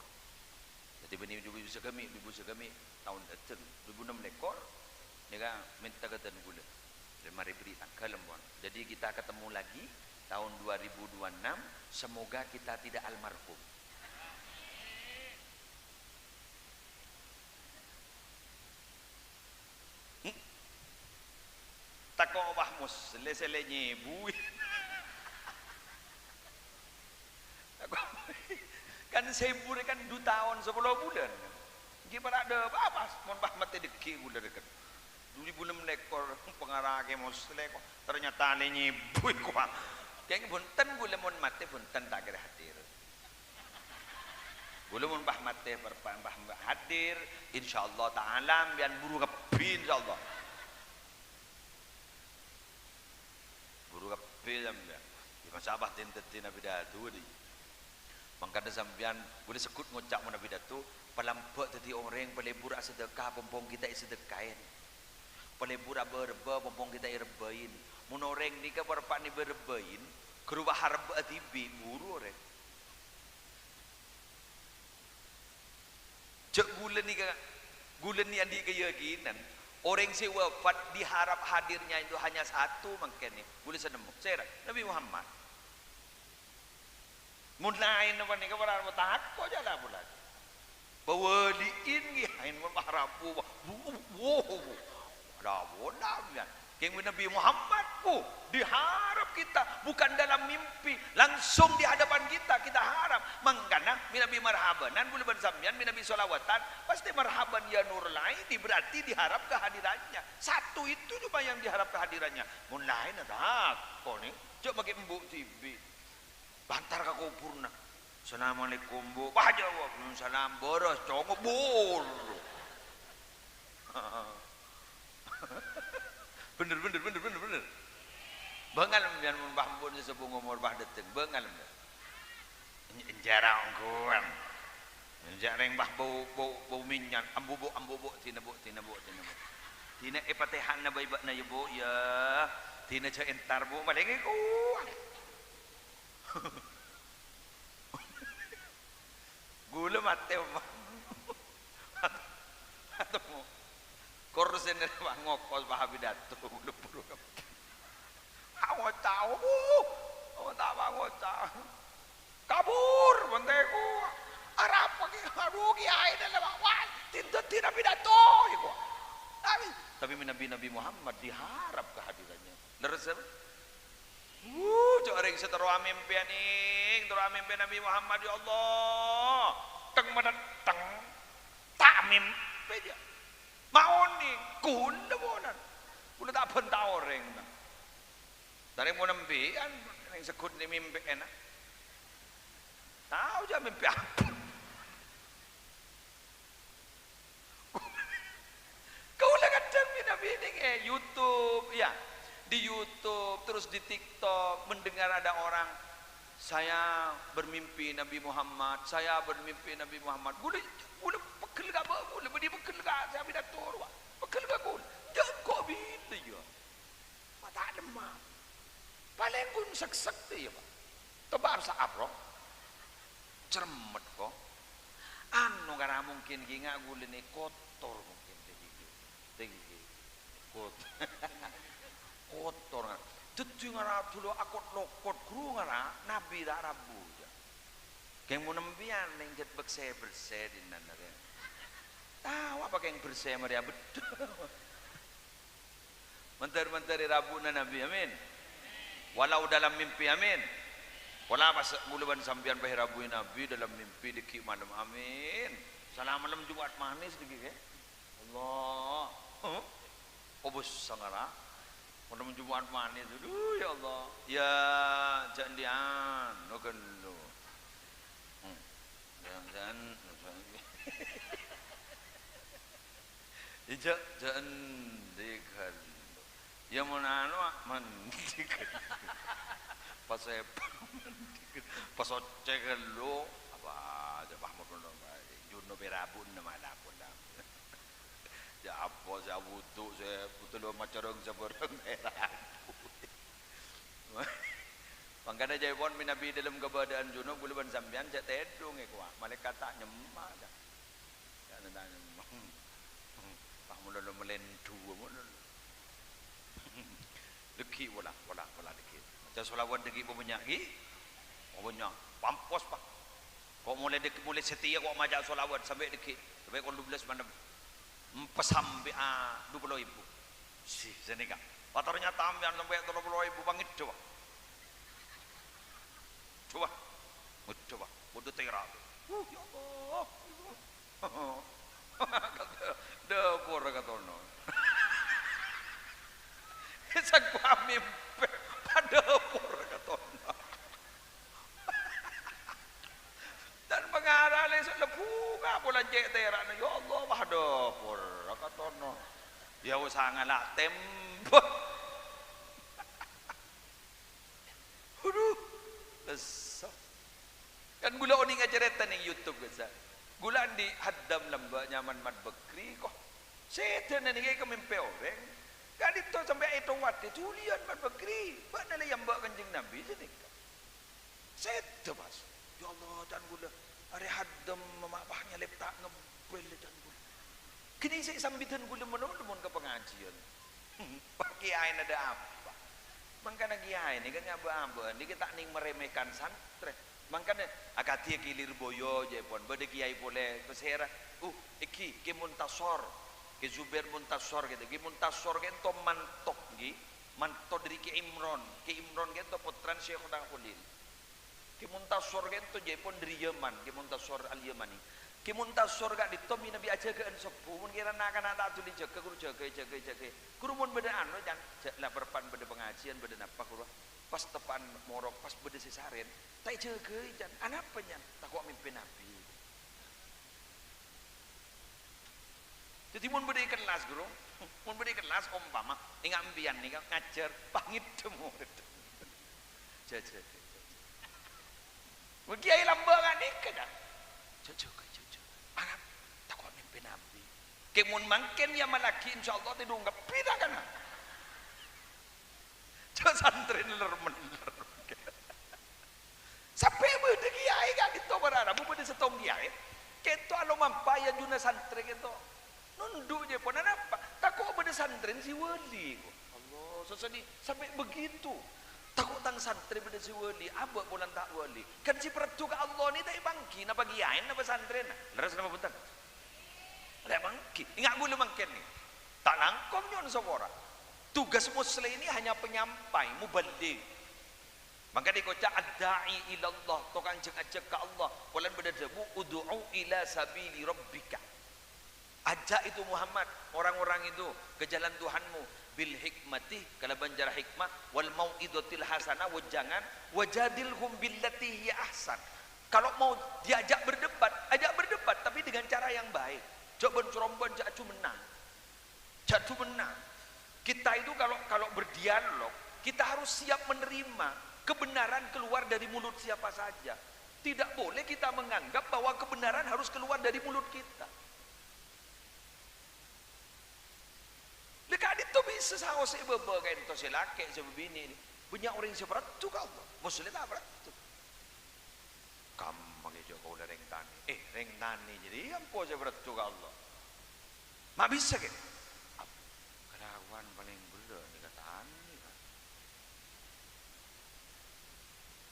Dhâddhi bânnè du èbu sagâmè', du èbu sagâmè' taon dhâteng, du èbu ennem lèkor, nèka mènta ka dân ghulâ. Dhâddhi marè bâri' tangghâl, empon. Jadi kita ketemu lagi tahun dua ribu dua enam, semoga kita tidak almarhum. Hmm. Tako' pas Musleh sè lè nyèbuwi. Tako', kan sèbu rè kan du taon sapolo bulân. Èngghi para' dâpa' pas, mon pas matè dhâggi' bulân rèken. Du èbu ennem lèkor pangara'a Kè Musleh kok. Ternyata lè nyèbuwi kok. Kèng bhunten ghulâ mon matè bhunten ta' kèra hadir. Ghulâ mon pas matè, per-, pas hadir, insyaallah ta'ala, sampèyan buru kabbhi, insyaallah. Buru kabbhi sampèyan. Ya, masa' pas dhâddhi Nabi Datu, dhi. Mangkana sampèyan, ghulâ segghut ngoca' mon Nabi Datu, palambâ' dhâddhi orèng, palebur asadhekah, pong-pong kita èsadhekaè. Palebur abâ-rebbhâ, pong-pong kita èrebbhâi. Mon orèng nèka pa-, pa-, nèbâ rebbhâi, ghâruwa harep dhibi', buru orèng. Jhâ' ghulâ nèka, ghulâ nè andi' kayakinan, orèng sè wafat diharap hadirnya itu hanya satu mangkèn nè. Ghulâ sè nemmo. Sèra? Nabi Muhammad. Mon laèn panèka para' tako' jhâ' la polana. Pawali'in ghi, aèn mon pas rabu, bu-, bu-, bu-, la polana. Kèng bi' Nabi Muhammad, oh, diharap kita, bukan dalam mimpi, langsung di hadapan kita, kita harap. Mangkana, bi' Nabi marhabanan, bulâ bân sampèyan, bi' Nabi sholawatan, pasti marhaban ya Nurul Aini, berarti diharap kehadirannya. Satu itu cuma yang diharap kehadirannya. Mon laèn, tako' nè, jhâ' makè embu' dhibi'. Bântar ka kobhurrâ. "Assalamualaikum, Bu'." Wah, jâwâb, "Waalaikumsalam." Bârâs, congo, buru. Bhender, bhender, bhender, bhender, bhender. Bângal sampèyan mon pas ampon sesepuh omor pas dhâteng. Bângal sampèyan. Èn-, ènjârâ ongghuwân. Jhâ' rèng, bah, bâu, bâu, bâu mènyan, ambu, Bu', ambu, Bu', dina, Bu', dina, Bu', dina, Bu'. Dina èpatèhana bhâi bâ'na, yâ, Bu', yâ. Dina jhâ' entar, Bu', malèngè kowa. Ghulâ matè, omma. Atemmo. Korsèna pas ngokos, pas apidato, ghulâ buru. Angoca', uh, angoca', angoca'. Kabur, bhântèko. Arapa kè, adu, kèyaèna lewat. Wah, dâddhi nabi dato, iko. Tapi, tapi Nabi, Nabi Muhammad diharap kehadirannya. Lerres apa? Wuh, jhâ' orèng sè terro amèmpè, nèng, terro amèmpè Nabi Muhammad, ya Allah. Teng manètteng. Ta' mèmpè, jhâ'. Ma' onèng, ghulâ ponan. Ghulâ ta' bhânta orèng, nah. Tarèng mon embi'an, nèng segghut nè mèmpè'è, nah. Tao jhâ' mèmpè apa. Kaulâ kadhâng bi-, nabi nèng è YouTube, ya. Di YouTube, terus di TikTok, mendengar ada orang, "Saya bermimpi Nabi Muhammad, saya bermimpi Nabi Muhammad." Ghulâ, ghulâ pegghel ka bâ-, ghulâ bâdhi pegghel ka sè apidato rowa. Pegghel ka ghulâ. Jhâ' engko' bilâ, ya. Ma' ta' dhemma. Palèng ghun seksek, iyâ, Pa'. Tebak sa'ap, ro. Cermet, ko. Anu, kara mungkin ghi nga' ghulâ nè kotor mungkin, dâggi'. Dâggi'. Kot-, kotor, nga'. Dâddhi ngara dulu akot-lokot, ghuru ngara, nabi ta' rabu, jhâ'. Kèng mon embi'an nèng jhât bersè-bersè dinna, rè. Tao apa kèng bersè marè abeddhâ. Mandhâr-mandhâr èrabuna Nabi, amin. Walau dalam mimpi, amin. Pola pas ghulâ bân sampèyan pas èrabui Nabi dalam mimpi dâggi' malem, amin. Sala malem Jumat manis dâggi', kè? Allah. Huh? Obus sangara. Malem Jumat manis, aduh, ya Allah. Ya, jhâ' andi' anu, ghellu. Hmm. Jhâ', jhâ', jhâ'. Ijâ, jhâ' andi' ghellu. Iyâ, mon anu, a, mandi ghellu. Pas èpa-, mandi ghellu. Pas occè ghellu. Apa, jhâ' pas mono bhâi. Junub è rabuna malah pola. Jhâ' apa, sè awudu, sè butuh lo macareng sabârâng è rabu. Mangkana jhâ' pon mènabi dâlem kabâdâ'ân junub, ghulâ bân sampèyan jhâ' tèdhung è kowa. Malaèkat ta' nyemma, jhâ'. Jhâ' ta' nyemma. Pas mono lo melèndhu, mono lo. Dâggi' pola, pola, pola dâggi'. Maca sholawat dâggi' pabânnya', ghi? Pabânnya'. Pampos, Pa'. Ko' molaè dâggi', molaè satèya ko' maca sholawat sampè' dâggi', sampè' ko' dubellâs malem. Empes sampè' a dupolo èbu. Si, sanèka. Pas ternyata sampèyan sampè' tello polo èbu, pangeddhâ, Pa'. Coba. Ngeddhâ, Pa'. Kodhu tèra'. Uh, ya Allah. Dâpor katono. Sangko' amèmpè, pa dâpor katono. Dan pangaralè sè lebbhu kapolan cè' tèra'na, ya Allah, pa dâpor katono. Ya, usaha ngala' tembok. Aduh, lesso. Kan ghulâ onèng acarèta nèng YouTube, kassa'. Ghulâ andi' haddam lambâ' nyamana Mat Bakri, ko'. Sèdhâna nèka èkamèmpè orèng. Ka'dinto sampè' ètowadhi, "Juliyân Mat Bakri, bâ'na la èambâ' Kanjeng Nabi sanèka." Sèdhâ, pas. "Ya Allah, can ghulâ, arè haddam ma' pas nyalèp ta' ngebbhel, can ghulâ." Ghânèka sè sambidhân ghulâ malolo mon ka pangajiân. Kèyaèna dâ' apa? Mangkana kèyaè nèka abâ'-abâ'ân nèka ta' nèng meremehkan santrè. Mangkana akadhi Kè Lirboyo jâèpon, bâdâ kèyaè polè pasèra. Uh, èngghi, Kè Muntasor. Kè Zubair Muntasor gitu. Kè Muntasor kènto manto, èngghi. Manto dâri Kè Imron. Kè Imron kènto pottrana Syaikhona Kholil. Kè Muntasor kènto jâèpon dâri Yaman, Kè Muntasor Al-Yamani. Kè Muntasor ka'dinto mènabi ajâgâ'ân sebbhu, mon kèra na'-kana' ta' dhuli jâgâ, ghuru jâgâ, jâgâ, jâgâ. Ghuru mon bâdâ anu, can, jâ-, la perpan bâdâ pangajiân, bâdâ napa, ghuru. Pas teppa'an morok, pas bâdâ sè sarèn, ta' èjâgâi, can. Anapa, can? Tako' mèmpè Nabi. Dâddhi, mon bâdâ è kellas, ghuru, mon bâdâ è kellas, ompama, ènga' empèyan nèka ngajhâr, pangeddhâ morèd. Jâ, jâ, jâ, jâ. Mon kèyaè lambâ' ghânèka, jâ. Jâ, jâ, jâ, jâ. Mon mangkèn nyamallaghi, insyaallah tèdung kabbhi ta' kana. Jhâ' santrè neller-meller. Sampè' bâdâ kèyaè ka'dinto para rabu, bâdâ sèttong kèyaè. Kènto alomampa è ajunna santrè kènto. Nondhu' jhâ' pon anapa? Tako' bâdâ santrèna sè wali, ko. Allah, sosodi sampè' begitu. Tako' tang santrè bâdâ sè wali, abâ' polana ta' wali. Kan sè parlo ka Allah nè ta' èpangghi, napa kèyaèna napa santrèna? Lerres napa bhunten? La èpangghi. Enga' ghulâ mangkèn nè. Ta' langkong nyo'on sapora. Tugas Musleh ini hanya penyampai, muballigh. Mangkana èkoca' ad-da'i ilallah, tokang jhâng-ajhâng ka Allah. Polana bâdâ dhâbu, "Ud'u ila sabili rabbika." Ajak itu Muhammad, orang-orang itu ke jalan Tuhanmu, bil hikmati, kalabân cara hikmah, wal mau'izatil hasanah, wejangan, wajadilhum billati hiya ahsan. Kalau mau diajak berdebat, ajak berdebat, tapi dengan cara yang baik. Jhâ' bân-srombân, jhâ' adu mennang. Jhâ' adu mennang. Kita itu kalau, kalau berdialog, kita harus siap menerima kebenaran keluar dari mulut siapa saja. Tidak boleh kita menganggap bahwa kebenaran harus keluar dari mulut kita. Lè ka'dinto bisa saos è bâbâ ka'dinto sè lakè' sè bâbinè'. Bânnya' orèng sè parlo ka Allah. Musleh ta' parlo. Kamma kè jhâ' kaulâ rèng tanè. Eh, rèng tanè jârèya ampo sè parlo ka Allah. Ma' bisa kè? Ap-, kalakowan palèng berrâ' nèka tanè, Pak.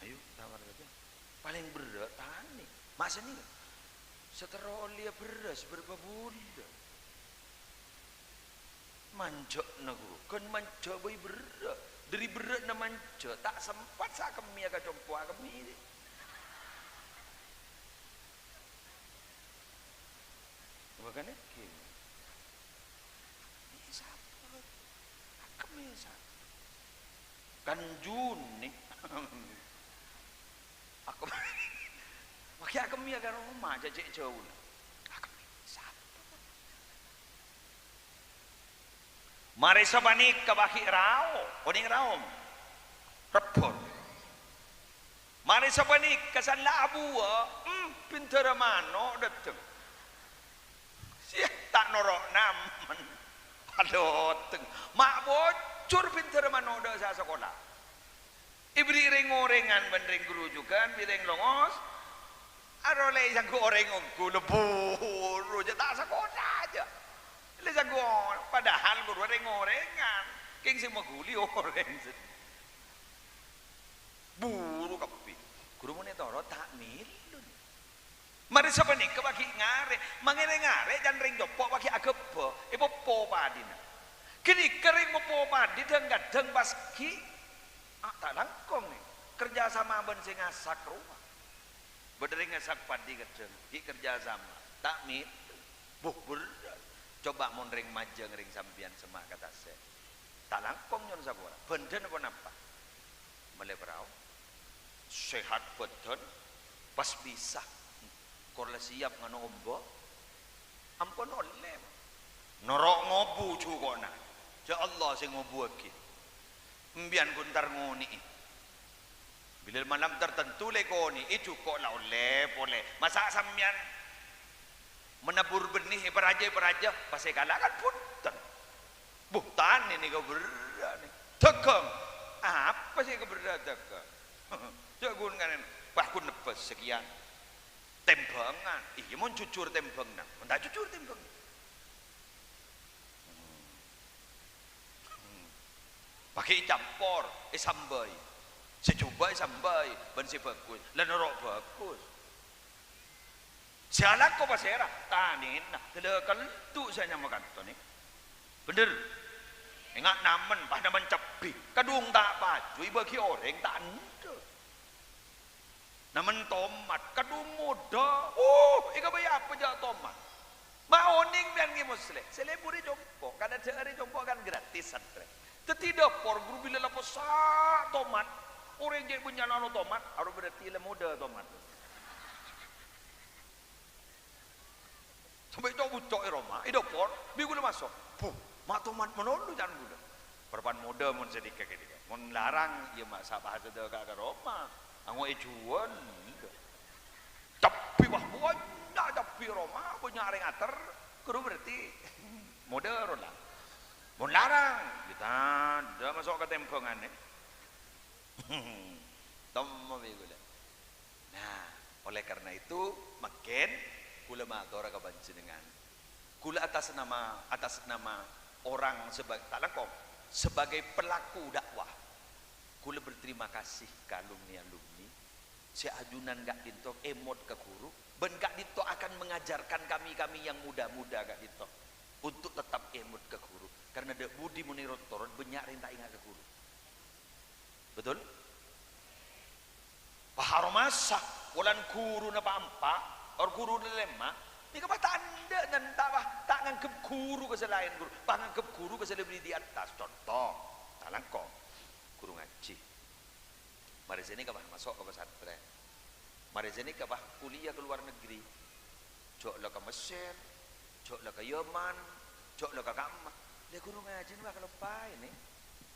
Ayo, tawar saja. Palèng berrâ' tanè. Ma' sanèka? Sè terro ollèya bherrâs bârâmpa bulâ. Manjâ'na, Guru. Ghân manjâ bhâi berrâ'. Dhâri berrâ'na manjâ, ta' sempat sakemmèya ka compo' akemmè. Bukan iki. Ini sapa? Akemmè sapa? Kan Juni. Aku makè akemmè ka roma, jhâ' jhâu. Akemmè sapa? Marè sapanèka bâgi' rao, onèng rao. Rebbhâr. Marè sapanèka salla abuwâ, em, bhindhârâ mano' dâteng. Sè ta' noro' namen. Padâteng. Ma' bocor bhindhârâ mano' dâ' sa-, sakola. Èberri' rèng-orèngan bân rèng ghuru jhughân, bi' rèng longos. Arolè sangghu orèng ongghu, lè buru, jhâ' ta' sakola jhâ'. Lè sangghu, padahal ghuru rèng-orèngan. Kèng sè maghuli orèng sè buru kabbhi. Ghuru mon ètoro' ta' mèlo. Marè sapanèka bâgi' ngarè', mangèrè-ngarè' can rèng compo' bâgi' aghâbây, èpoppo padina. Ghânèka rèng moppo padi dhâng-kadhâng pas ghi', a, ta' langkong, nè, kerja sama bân sè ngasak rowa. Bâdâ rèng ngasak padi kadhâng, ghi' kerja sama, ta' mèlo. Buh, berrâ'. Coba mon rèng majâng rèng sampèyan semma' ka tasè'. Ta' langkong nyo'on sapora. Bhândhâna ponapa? Mellè parao. Sehat bhâdhân. Pas bisa. Kor la siap ngano' omba'. Ampon ollè. Noro' ngobu jhuko'na. Jhâ' Allah sè ngobuwâghi. Empèyan ghun tar ngonè'è. Bilâ malam tartanto lè konè'è jhuko' la ollè polè. Masa' sampèyan menabur benih èparajâ, èparajâ, pas èkala kan bhunten. Buh, tanè nèka berrâ' nè. Dhâghâng. Apa sè èkaberrâ' dhâghâng? Jhâ' ghun kanèn. Wah, ghun nebbhâs sakèyan. Tèmbhângan. Iyâ, mon jujur tèmbhângan. Mon ta' jujur tèmbhângan. Hmm. Hmm. Bâgi' ècampor, èsambâi. Sè jhubâ' èsambâi, bân sè bhâghus. La noro' bhâghus. Sè alako pasèra? Tanèna. Dâlâ kalèntu sè anyama kanto nè. Bhender. Enga' namen, pas namen cabbhi. Kadhung ta' paju èbâgi orèng ta' endâ'. Namen tomat, kadhung modâ. Uh, èkabây apa jhâ' tomat? Ma' onèng pèyan ngghi Musleh. Sè lebur è compo', karna dhâ'âr è compo' kan gratis, santrè. Dhâddhi dâpor ghuru bilâ la possa' tomat. Orèng jhâ' bânnya'na ano tomat, aro berarti la modâ tomat. Sampè' co'-buco' è roma, è dâpor, bi' ghulâ maso'. Buh, ma' tomat malolo can ghulâ. Parappa'na modâ mon sanèka ghânèka. Mon larang, iyâ ma' sapa sadâ ka, ka roma. Ango' èjhuwâl. Cabbhi, wah, bânnya' cabbhi è roma, bânnya' orèng ater. Ghuru berarti Modâ rowa la. Mon larang, ya tadâ' maso' ka tèmbhângan, è. Temmo bi' ghulâ. Nah, oleh karena itu, mangkèn ghulâ mator ka panjhennengngan. Ghulâ atas nama, atas nama orang seba-, ta' langkong, sebagai pelaku dakwah, ghulâ berterima kasih ka alumni-alumni sè ajunan ka'dinto èmot ka ghuru, bân ka'dinto akan mengajarkan kami-kami yang muda-muda ka'dinto untuk tetap èmot ka ghuru. Karena dâ' budi mon èrot-torot bânnya' rèng ta' enga' ka ghuru. Betul? Pas aromasa, polana ghuruna pa'-empa', or ghuruna lèma', nèka pas ta' endâ' nèn ta' pas ta' nganggep ghuru ka sè laèn ghuru, pas nganggep ghuru ka sè lebbi di atas. Conto, ta' langkong, ghuru ngajhi. Marè sè nèka, pas maso' ka pesantren. Marè sè nèka, pas kuliah ka luar negeri. Jhâ' la ka Mesir, jhâ' la ka Yaman, jhâ' la ka kamma. Lè ghuru ngajhina, pas kaloppaè, nè.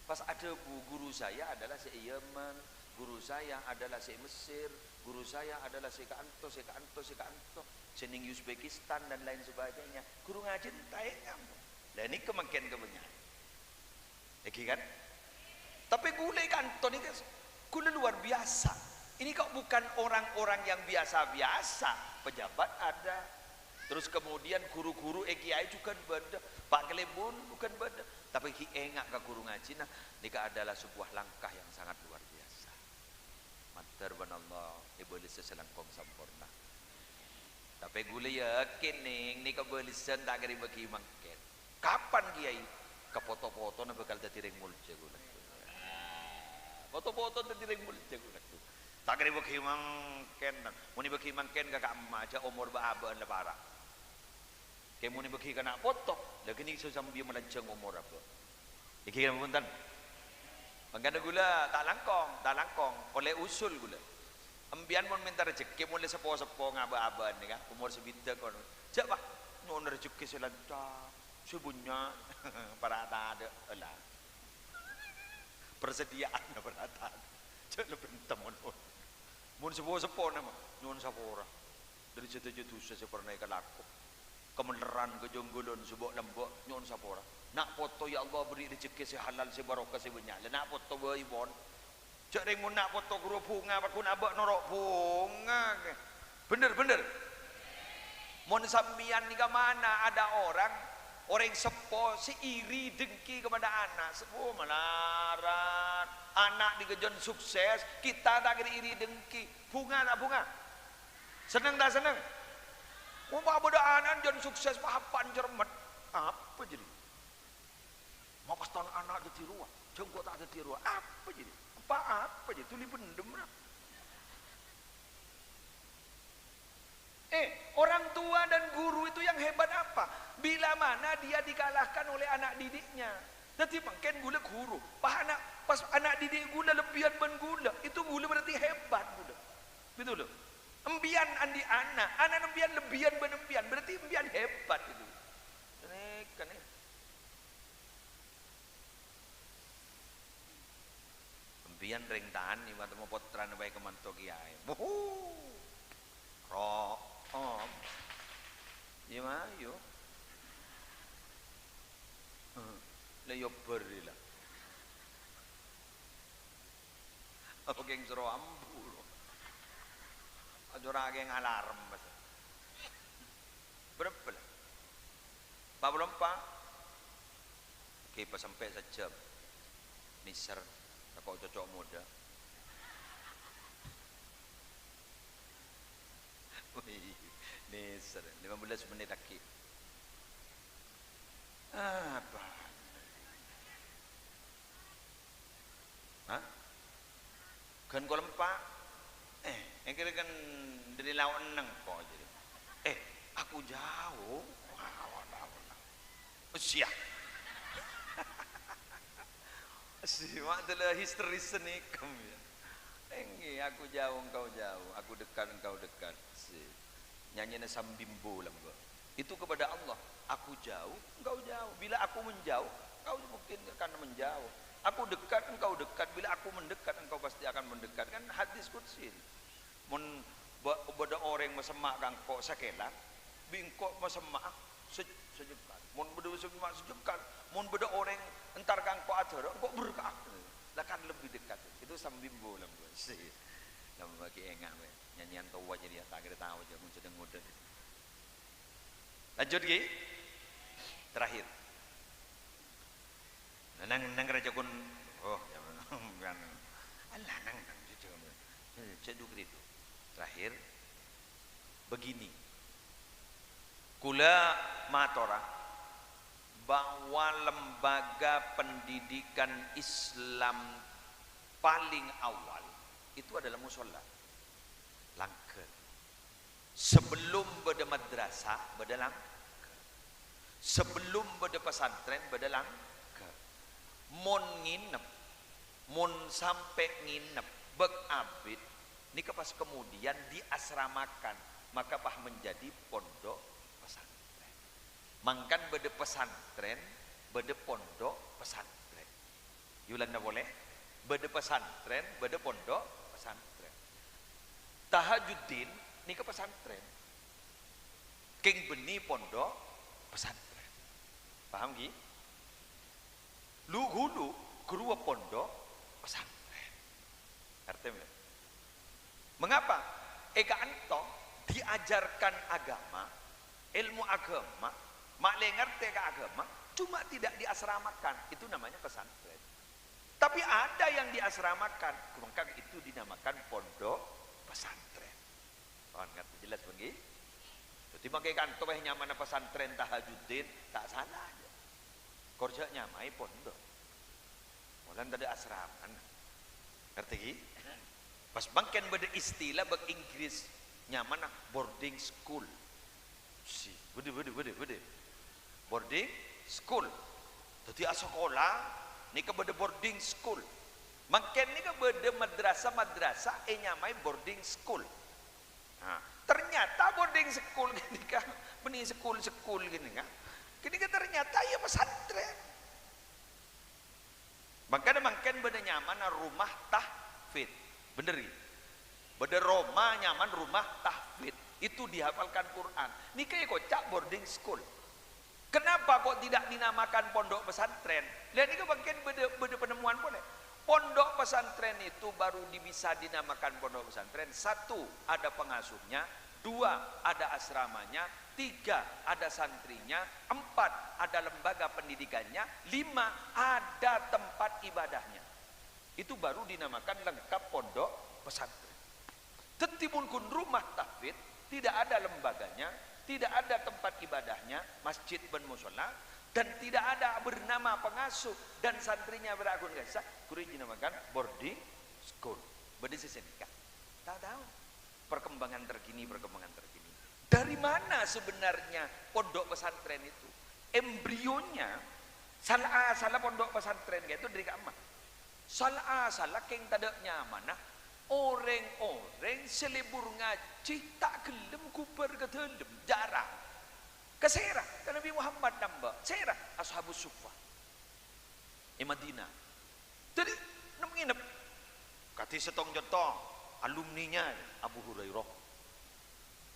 Pas adhâbu, "Guru saya adalah sè è Yaman, guru saya adalah sè è Mesir, guru saya adalah sè ka'anto, sè ka'anto, sè ka'anto, sè nèng Uzbekistan, dan lain sebagainya." Ghuru ngajhina ta' enga'. Lah, nèka mangkèn kabânnya'an. Èngghi, kan? Tapè ghulâ è kanto nèka, ghulâ luar biasa. Ini kok bukan orang-orang yang biasa-biasa. Pejabat ada. Terus kemudian guru-guru, eh, kiai juga bâdâ. Pak Klebon juga bâdâ. Tapè ghi' enga' ka ghuru ngajhina, nèka adalah sebuah langkah yang sangat luar biasa. Mandhâr bân Allah èbâlessa sè langkong samporna. Tapè ghulâ yakin, nèng, nèka bâlessan ta' kèra èbâghi mangkèn. Kapan, Kiai? Ka poto-potona bhâkal dhâddhi rèng molja ghulâ. Poto-potona dhâddhi rèng molja ghulâ. Ta' kèra èbâghi mangkèn. Mon èbâghi mangkèn ka ka'emma, jhâ' omor bâ'-abâ'ân la para'. Kè mon èbâghi ka na' poto, la ghânèka sè sambiyâ malanjhâng omor abâ'. Èngghi napa bhunten? Mangkana ghulâ ta' langkong, ta' langkong, ollè usul ghulâ. Empèyan mon mènta rejhekkè, mon la seppo-seppo ngabâ-abâ'ân nèka, omor sabidhâk kono. Jhâ', Pak, nyo'on rejhekkè sè lancar, sè bânnya', para' tadâ', ella. Persediaan para' tadâ'. Jhâ' la bhunten mon. Mon seppo-seppona, Pak, nyo'on sapora. Dhâri sadhâjâ dhusa sè parna èkalako. Kamellerran, kajangghulan, sè bâ'-lembâ', nyo'on sapora. Na' poto, ya Allah, beri rejhekkè sè halal, sè barokah, sè bânnya'. La na' poto bhâi, pon. Jhâ' rèng mon na' poto ghuru bhunga, paggun abâ' noro' bhunga, kè. Bhender, bhender. Mon sampèyan nèka mana ada orang, orèng seppo sè iri, dengki kepada ana'. Se-, oh, malarat. Ana' nèka jhân sukses, kita ta' kèra iri, dengki. Bhunga ta' bhunga? Senneng ta' senneng? Mon bâdâ ana'na jhân sukses, pa-apa'an cermet. Apa jadi? Ma' pas ton ana' dhâddhi rowa, jhâ' engko' ta' dhâddhi rowa. Apa jadi? Pa-apa jadi? Dhuli pendem, ra. Eh, orang tua dan guru itu yang hebat apa? Bila mana dia dikalahkan oleh anak didiknya. Dhâddhi mangkèn ghulâ ghuru. Pas ana', pas ana' didik ghulâ lebbiyân bân ghulâ, itu ghulâ berarti hebat ghulâ. Betul, loh? Empèyan andi' ana', ana' empèyan lebbiyân bân empèyan, berarti empèyan hebat itu. Nèka, nè. Empèyan rèng tani, matemmo pottrana bhâi kamanto kiyaè. Wuhu! Ro-, om. Iyâ, mayu. La, iyâ, bâri' la. Apa kèng soro ambu, lo? Aja ora kèng alarm, Mas. Berapa, la? Empat puluh empat. Oke, pas sampè' sajjhâm. Nèser, tako' cocok modâ. Wih, nèser, lima belas menit lagi. Apa? Hah? Ghân kol empa'? Eh, èngghi kan dhâri lao' enneng ko' jârèya. Eh, aku jauh. Siya. Si, ma' dâlâ histeris sè nèka, ya. Èngghi, aku jauh, engkau jauh. Aku dekat, engkau dekat. Si. Nyanyina Sam Bimbo lambâ'. Itu kepada Allah. Aku jauh, engkau jauh. Bila aku menjauh, engkau mungkin akan menjauh. Aku dekat, engkau dekat. Bila aku mendekat, engkau pasti akan mendekat. Kan hadis qudsi. Mon ba-, bâdâ orèng masemma' ka engko' sakèlang, bi' engko' masemma'a sa-, Sejjhâ' kal. Mon bâḍâ sè coma sejjhâ' kal, mon bâḍâ orèng entar ka engko' adhârâ, engko' berkah. Lah kan lebih dekat. Itu sambil bola, Bos. Lambâ' ghi' enga', weh. Nyanyian towa jârèya, ta' kèra tao jâ' mon sedang ngodâ. Lanjut, ghi. Terakhir. Nah, nang, nang raja kun, oh, ya, kan. Allah, nang, nang, jujur. Cek du kridu. Terakhir, begini. Kula matora bahwa lembaga pendidikan Islam paling awal itu adalah musola. Langghâr. Sebelum bâḍâ madrasah, bâḍâ langghâr. Sebelum bâḍâ pesantren, bâḍâ langghâr. Mon ngènep, mon sampè' ngènep, bâk abit, nèka pas kemudian diasramakan, maka pas menjadi pondok pesantren. Mangkana bâḍâ pesantren, bâḍâ pondok pesantren. Yolana polè, bâḍâ pesantren, bâḍâ pondok pesantren. Tahajuddin nèka pesantren. Kèng bânnè pondok pesantren. Paham, ghi? Lu-ghulu ghâruwa pondok pesantren. Ngartè, mè? Mengapa? È ka'anto diajarkan agama, ilmu agama, ma'lè ngartè ka agama, cuma tidak diasramakan. Itu namanya pesantren. Tapi ada yang diasramakan, maka itu dinamakan pondok pesantren. Paham, ngartè jelas, bânggi? Dhâddhi, mangkè ka'anto bhâi nyamana pesantren Tahajuddin, ta' sala, jâ. Kor jâ' nyamaè pondok. Polana taḍâ' asramana. Ngartè, ghi? Pas mangkèn bâḍâ istilah bâk Inggris, nyamana boarding school. Si, bâḍâ, bâḍâ, bâḍâ, bâḍâ. Boarding school. Dhâddhi asakola nèka bâḍâ boarding school. Mangkèn nèka bâḍâ madrasah-madrasah ènyamaè boarding school. Nah, ternyata boarding school ghânèka, bânnè school-school ghânèka. Ghânèka ternyata ya pesantren. Mangkana mangkèn bâḍâ nyamana rumah tahfidz. Bhender, ghi? Bâḍâ roma nyamana rumah tahfidz. Itu dihafalkan Quran. Nèka èkoca' boarding school. Kenapa kok tidak dinamakan pondok pesantren? Lah, nèka mangkèn bâḍâ, bâḍâ penemuan polè. Pondok pesantren itu baru di-, bisa dinamakan pondok pesantren. Satu, ada pengasuhnya. Dua, ada asramanya. Tiga, ada santrinya. Empat, ada lembaga pendidikannya. Lima, ada tempat ibadahnya. Itu baru dinamakan lengkap pondok pesantren. Dhâddhi, mon ghun rumah tahfidz, tidak ada lembaganya, tidak ada tempat ibadahnya, masjid bân mosola, dan tidak ada bernama pengasuh dan santrinya bârâ' ghun ka'issa', ghuru dinamakan boarding school. Bâḍâ sè sanèka? Ta' tao. Perkembangan terkini, perkembangan terkini. Dari mana sebenarnya pondok pesantren itu? Embrionya, sala-, sala pondok pesantren itu dari ka'emma? Sala-, sala kèng taḍâ' nyamana, orèng-orèng sè lebur ngajhi ta' ghellem ghubâr ka ḍâlem, jhârâng. Ka sèra? Ka Nabi Muhammad nambâ'. Sèra? Ashabus Suffah è Madinah. Dhâddhi, nem-, nginep. Kadhi sèttong cènto alumninya Abu Hurairah.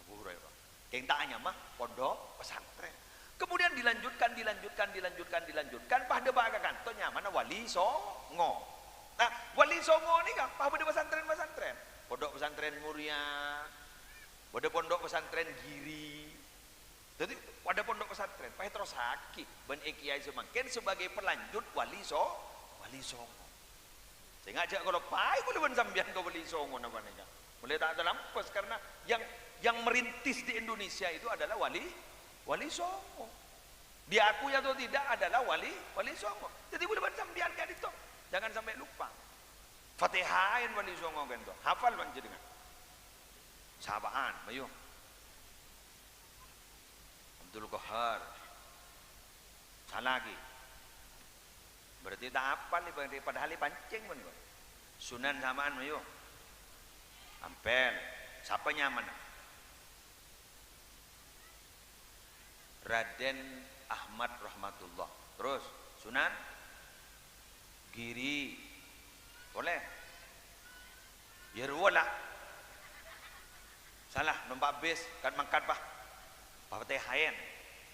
Abu Hurairah. Kèng ta' anyama pondok pesantren. Kemudian dilanjutkan, dilanjutkan, dilanjutkan, dilanjutkan. Pas ḍâpa' ka kanto nyamana Wali Songo. Nah, Wali Songo nèka pas bâḍâ pesantren-pesantren. Pondok Pesantren Muria, bâḍâ Pondok Pesantren Giri. Dhâddhi, bâḍâ pondok pesantren, pas èterrossaghi bân è kèyaè samangkèn sebagai pelanjut Wali So-, Wali Songo. Sènga' jhâ' kaloppaè kaulâ bân sampèyan ka Wali Songo napa nèka. Molaè ta' talampes, karena yang, yang merintis di Indonesia itu adalah Wali, Wali Songo. Diakui atau tidak adalah Wali, Wali Songo. Dhâddhi, kaulâ bân sampèyan ka'ḍinto jangan sampai lupa. Fatihah èn Wali Songo ka'ḍinto. Hafal panjhennengngan. Sapa'an, mayu. Abdul Qahar. Sala ghi. Berarti ta' apal nè, berarti padahal èpancèng, mon, kok. Sunan sampèyan, mayu. Ampèl. Sapa nyamana? Raden Ahmad Rahmatullah. Terros, Sunan Giri. Polè? Yâ rowa la. Sala, nompa' bis, kan mangkat, Pak. Fatihah èn.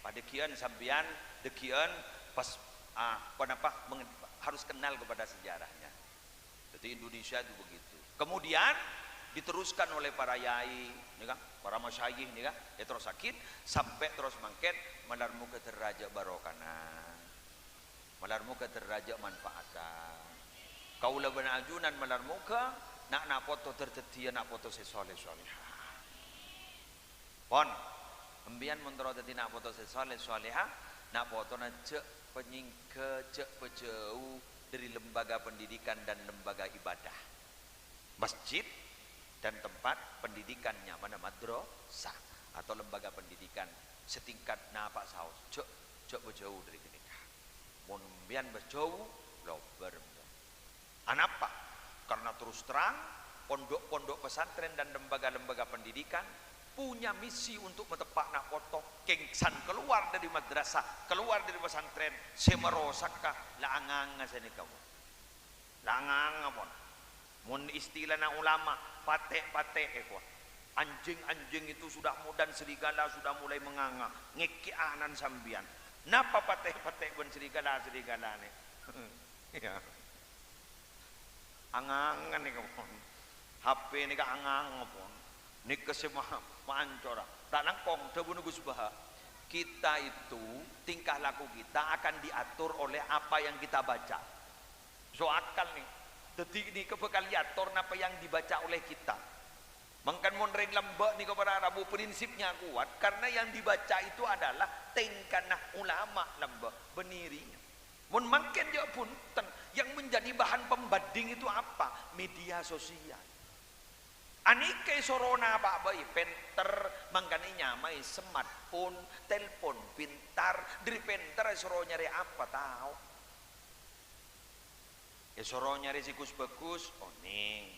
Padâggi'ân sampèyan, dâggi'ân pas, ah, ponapa, meng-, harus kenal kepada sejarahnya. Jadi Indonesia itu begitu. Kemudian diteruskan oleh para yai, nèka, para masyayikh nèka, èterrossaghi sampè' terros mangkèn, malar moghâ dârâjâ barokana. Malar moghâ dârâjâ manfaata. Kaulâ bân ajunan malar moghâ na'-, na' poto dâr-, dâddhiyâ na' poto sè soleh-solehah. Pon, empèyan mon terro dâddhi na' poto sè soleh-solehah, na' potona jhâ' panyèngghâ, jhâ' pajhâu dâri lembaga pendidikan dan lembaga ibadah. Masjid dan tempat pendidikan nyamana madrasah atau lembaga pendidikan setingkat napa saos, jhâ', jhâ' pajhâu dâri ghânèka. Mon empèyan pajhâu, lobâr empèyan. Anapa? Karena terus terang, pondok-pondok pesantren dan lembaga-lembaga pendidikan punya misi untuk mateppa' na' poto, kèng san kalowar dâri madrasah, kalowar dâri pesantren, sè marosakka la anganga sanèka, pon. La anganga, pon. Mon istilana ulama, patè'-patè', èkowa. Anjing-anjing itu sudah mu-, dan serigala sudah mulai menganga, ngèkè'anan sampèyan. Napa patè'-patè' bân serigala-serigalana? Iyâ. Anganga nèka, pon. H P nèka anganga, pon. Nèka sè ma-, maancora. Ta' langkong, dhâbuna Gus Baha. Kita itu, tingkah laku kita akan diatur oleh apa yang kita baca. So akal, nè. Dâddhi, nèka bhâkal èator napa yang dibaca oleh kita. Mangkana mon rèng lambâ' nèka para rabu prinsipnya kuat, karena yang dibaca itu adalah tèngkana ulama lambâ', bânnè rèya. Mon mangkèn jhâ' bhunten, yang menjadi bahan pembanding itu apa? Media sosial. Anèka èsoro napa bhâi, pènter, mangkana ènyamaè smartphone, telpon pintar, dâri pènter èsoro nyarè apa, tao. Èsoro nyarè sè gus-bhâgus, onèng.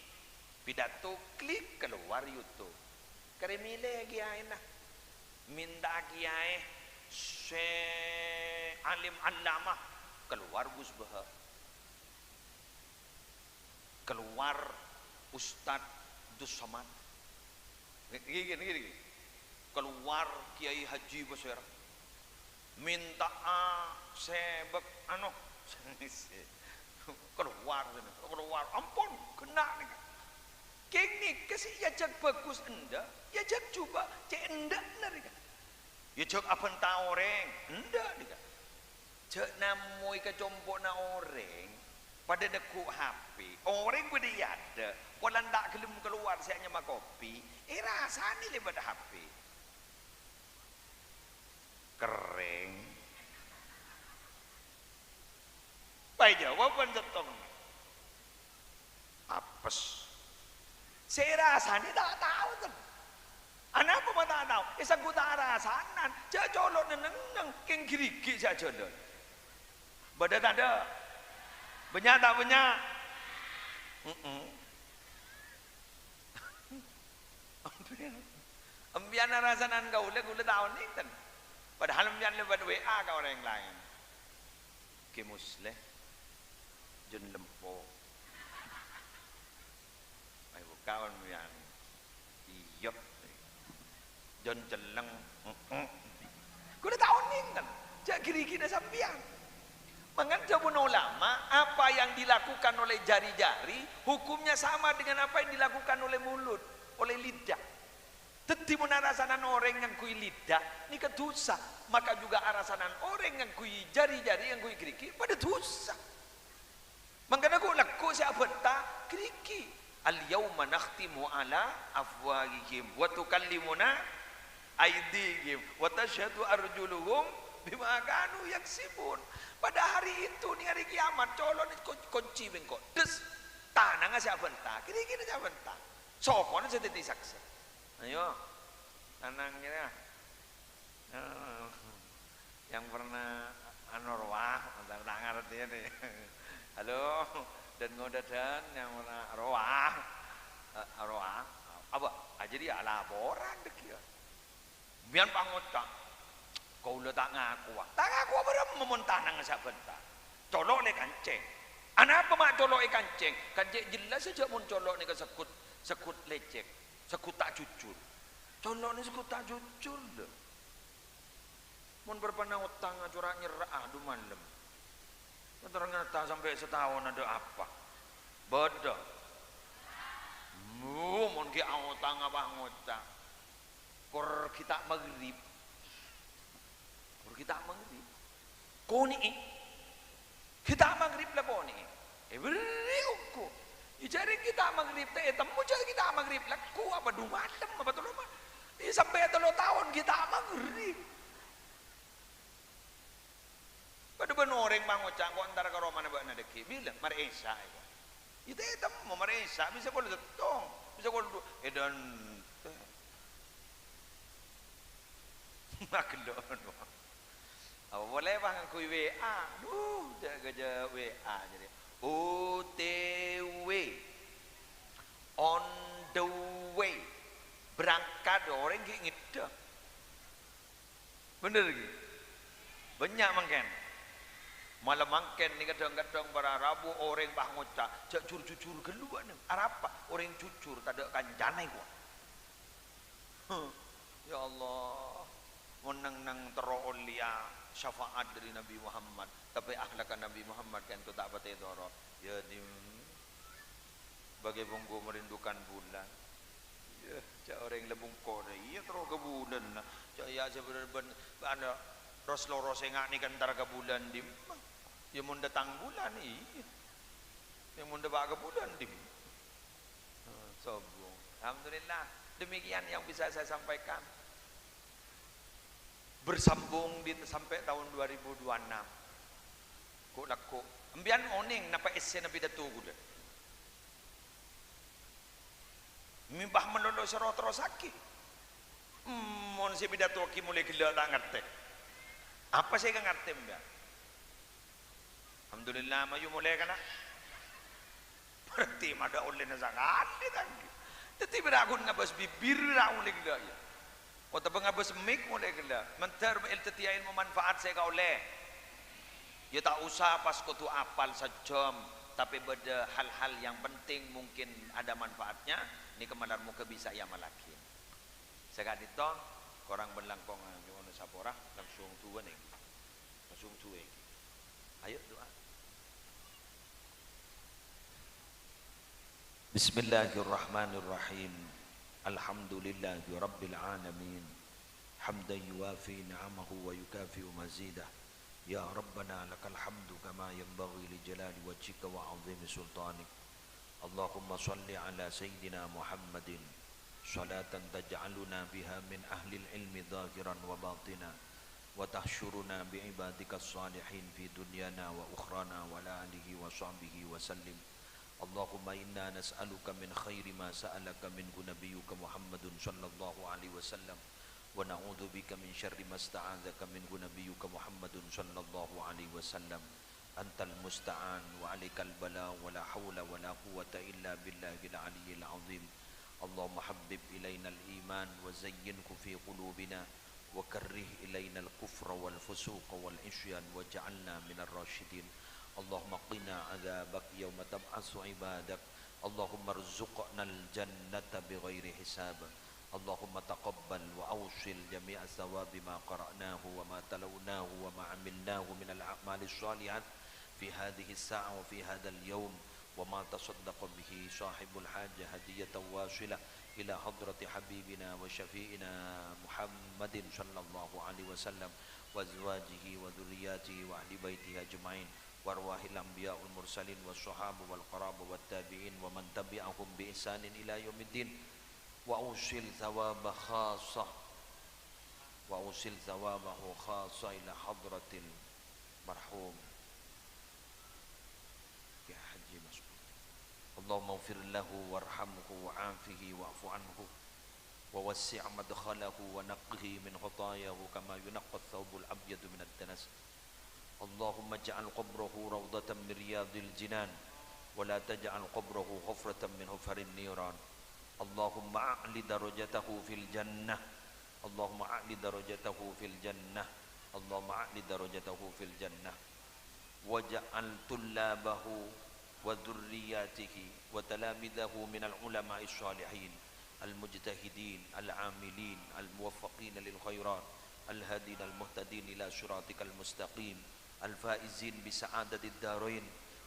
Pidato, klik, kalowar YouTube. Karè mèlè kèyaèna. Mènta'a kèyaè sè alim allamah, kalowar Gus Baha. Kalowar Ustadz Abdus Somad. Nèka, nèka, nèka. Kalowar Kiai Haji Baswara. Mènta'a sè bâk-, ano, kalowar, kalowar. Ampon, ghenna' nèka. Kèng nèka sè èajhâk bhâgus endâ', èajhâk jhubâ' cè' endâ'na nèka. Èajhâk abhânta orèng endâ' nèka. Jhâ' nammoy ka compo'na orèng, padâ negghu' H P. Orèng bâdâ è adâ', polana ta' ghellem kalowar sè anyama kopi, èrasanè lèbât H P. Kerrèng. Bhâi jâwâbhân sèttong. Apes. Sè èrasanè ta' tao, ten. Anapa ma' ta' tao? Èsangghu ta' rasanan, jhâ' colo'na neng-enneng, kèng ghârighi' sè ajhâlân. Bâdâ tadâ'? Bânnya' ta' bânnya'? Mm-mm. Empèyan, empèyan arasanan kaulâ, kaulâ ta' onèng, ten. Padahal empèyan lèbât W A ka orèng laèn. Kè Musleh, Jun Lempo. Ayo, kaon mèyan. Iyâ. Jun Celleng. Heeh. Kaulâ ta' onèng, kan? Jhâ' ghârighi'na sampèyan. Mangkana dhâbuna ulama, apa yang dilakukan oleh jari-jari, hukumnya sama dengan apa yang dilakukan oleh mulut, oleh lidah. Dâddhi, mon arasanan orèng ngangghuy lidah, nèka dhusa. Maka juga arasanan orèng ngangghuy jari-jari, ngangghuy ghârighi', padâ dhusa. Mangkana ghu-, lagghu' sè abhânta ghârighi'. "Al-yauma nakhtimu ala afwahihim wa tukallimuna aidihim wa tasyhadu arjuluhum bima kanu yaksibun." Pada hari itu, nèng hari kiamat, colo'na ko-, konci bengko. Des, tanangnga sè abhânta, ghârighi'na sè abhânta. Sopona sè dhâddhi saksè? Ayo, tanang kèra. Eh, yang pernah anu rowa, ta' ngartè nè. Halo, dan ngoda dan yang pernah rowa. Eh, rowa. Apa? Ah, jadi ya laporan dek ya. Biyan pangoca'. Kaula ta' ngakowa. Ta' ngakowa bârâmma mon tanang sabânta. Colo' lè kancèng. Anapa ma' colo' èkancèng? Kan cè' jelas jhâ' mon colo' nèka seggut, seggut lècèk, seggut ta' jujur. Colo' nè seggut ta' jujur, lho. Mon bârâmpa otang, cora' nyerra'a, adhu malem. Ternyata sampè' sataon adâ' apa? Bâdâ. Mu, mon ghi' aotang apa ngoca'? Kor ghi' ta' maghrib. Kor ghi' ta' maghrib. Konè'è. Ghi' ta' maghrib la konè'è. Èberri' ongghu. Iyâ jârèya ghi' ta' maghrib, ta' ètemmo jâ' ghi' ta' maghrib. La ko apa adhu malem apa tello ma-, iyâ sampè' tello taon ghi' ta' maghrib. Padâ bân orèng pangoca', "Engko' entar ka romana bâ'na dhâggi'." Bilâ? Marè Isya', èko. Iyâ ta' ètemmo marè Isya', bisa kol sèttong, bisa kol du-, è dântè. Magello' anu. Apa polè pas ngangghuy W A? Duh, jâ'-, jâ' W A jârèya. O T W. On the way. Berangkat, orèng ghi' ngeddhâ. Bhender, ghi? Bânnya' mangkèn. Malem mangkèn nèka dhâng-kadhâng para rabu orèng pas ngoca', "Jâ' jur-jujur ghâllu bâ'na." Arapa? Orèng jujur tadâ' kancana, èko. Huh, ya Allah, mon neng-neng terro ollèya syafaat dâri Nabi Muhammad, tapè akhlakka Nabi Muhammad kaènto ta' patè toro'. Ya, dim. Bagi bungku merindukan bulan. Yâ, jâ' orèng la bungkona, iyâ, terro ka bulânna. Jâ', iyâ, sebenar ben-, anu, ros-loros enga' nèka entar ka bulân dimma? Yâ, mon dâteng bulân, iyâ. Yâ, mon dâpa' ka bulân dimma? Nah, sombong. Alhamdulillah, demikian yang bisa saya sampaikan. Bersambung di, sampai tahun dua ribu dua enam. Ko'-, lagghu'. Empèyan onèng napa essèna pidato kaulâ? Mè' pas malolo sè ro-terrossaghi. Mon sè pidato ghi' molaè ghellâ' ta' ngartè. Apa sè èkangartè, Mbak? Alhamdulillah, mayu molaè kana'. Berarti ma' tadâ' ollèna sakalè, ta' ghi. Dhâddhi bârâ' ghun ngabâs bibir, bârâ' molaè ghellâ', yâ. Otabâ ngabâs mik molaè ghellâ'. Mandhâr ma' èl-, dhâddhiyâ èlmo manfaat sè èkaollè. Yâ ta' osa pas kodhu apal sajâm, tapè bâdâ hal-hal yang penting mungkin ada manfaatnya, nèka malar moghâ bisa èamallaghi. Saka'dinto, korang bân langkong nyo'ona sapora, langsung du'a nèka. Langsung du'a nèka. Ayo du'a. Bismillahirrahmanirrahim. Alhamdulillahi rabbil alamin. Hamdan yuwafi ni'amahu wa yukafi'u mazidah. Ya Rabbana, lakal hamdu kama yanbaghi li jalali wajhika wa 'azimi sultanik. Allahumma shalli ala Sayyidina Muhammadin, shalatan taj'aluna biha min ahlil ilmi dhahiran wa batina, wa tahsyuruna bi ibadika shalihin fi dunyana wa ukhrana, wa ala alihi wa sahbihi wa sallim. Allahumma inna nas'aluka min khairi ma sa'alaka minhu nabiyyuka Muhammadun sallallahu alaihi wasallam, wa na'udzubika min syarri masta'adzaka minhu nabiyyuka Muhammadun sallallahu alaihi wasallam. Antal musta'an wa 'alaikal balagh, wa la haula wa la quwwata illa billahil 'aliyyil 'azim. Allahumma habbib ilainal iman wa zayyinhu fi qulubina, wa karrih ilainal kufra wal fusuqa wal 'isyan waj'alna minar rasyidin. Allahumma qina 'adzabak yauma tab'atsu 'ibadak. Allahumma rzuqnal jannata bighairi hisab. Allahumma taqabbal wa awsil jami'a thawabi ma qara'nahu wa ma talawnahu wa ma 'amilnahu minal a'malis shalihat fi hadhihis sa'ah wa fi hadzal yaum, wa ma tasaddaqa bihi shahibul hajah hadiyatan wasilah ila hadrati habibina wa syafi'ina Muhammadin sallallahu alaihi wasallam wa azwajihi wa dzurriyyatihi wa ahli baitihi ajma'in wa arwahil anbiya wal mursalin was sahaba wal qaraba wat tabi'in wa man tabi'ahum bi ihsanin ila yaumiddin wa usil thawaba khassah wa usil thawabahu khassah ila hadratil marhum Kiai Haji Mas'ud. Allahumma ighfir lahu warhamhu wa'afihi wa'fu anhu wa wassi' madkhalahu wa naqqihi min khatayahu kama yunaqqat thawbul abyadu minad danas. Allahumma ij'al qabrahu rawdatan min riyadil jinan wa la taj'al qabrahu hufratan min hufarin niran. Allahumma a'li darajatahu fil jannah. Allahumma a'li darajatahu fil jannah. Allahumma a'li darajatahu fil jannah. Waj'al tullabahu wa dzurriyyatihi wa talamidahu minal ulama'is shalihin, al mujtahidin, al amilin, al muwaffaqina lil khairat, الهادين المهتدين إلى صراطك المستقيم، الفائزين بسعادة الدارين،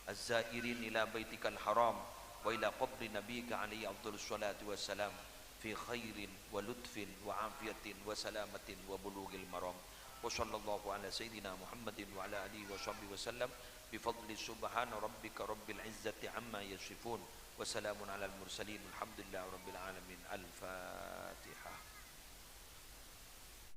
الزائرين إلى بيتك الحرام وإلى قبر نبيك عليه أفضل الصلاة والسلام في خير ولطف وعافية وسلامة وبلوغ المرام. وصلى الله على سيدنا محمد وعلى آله وصحبه وسلم بفضل سبحان ربك رب العزة عما يصفون وسلام على المرسلين والحمد لله رب العالمين. الفاتحة.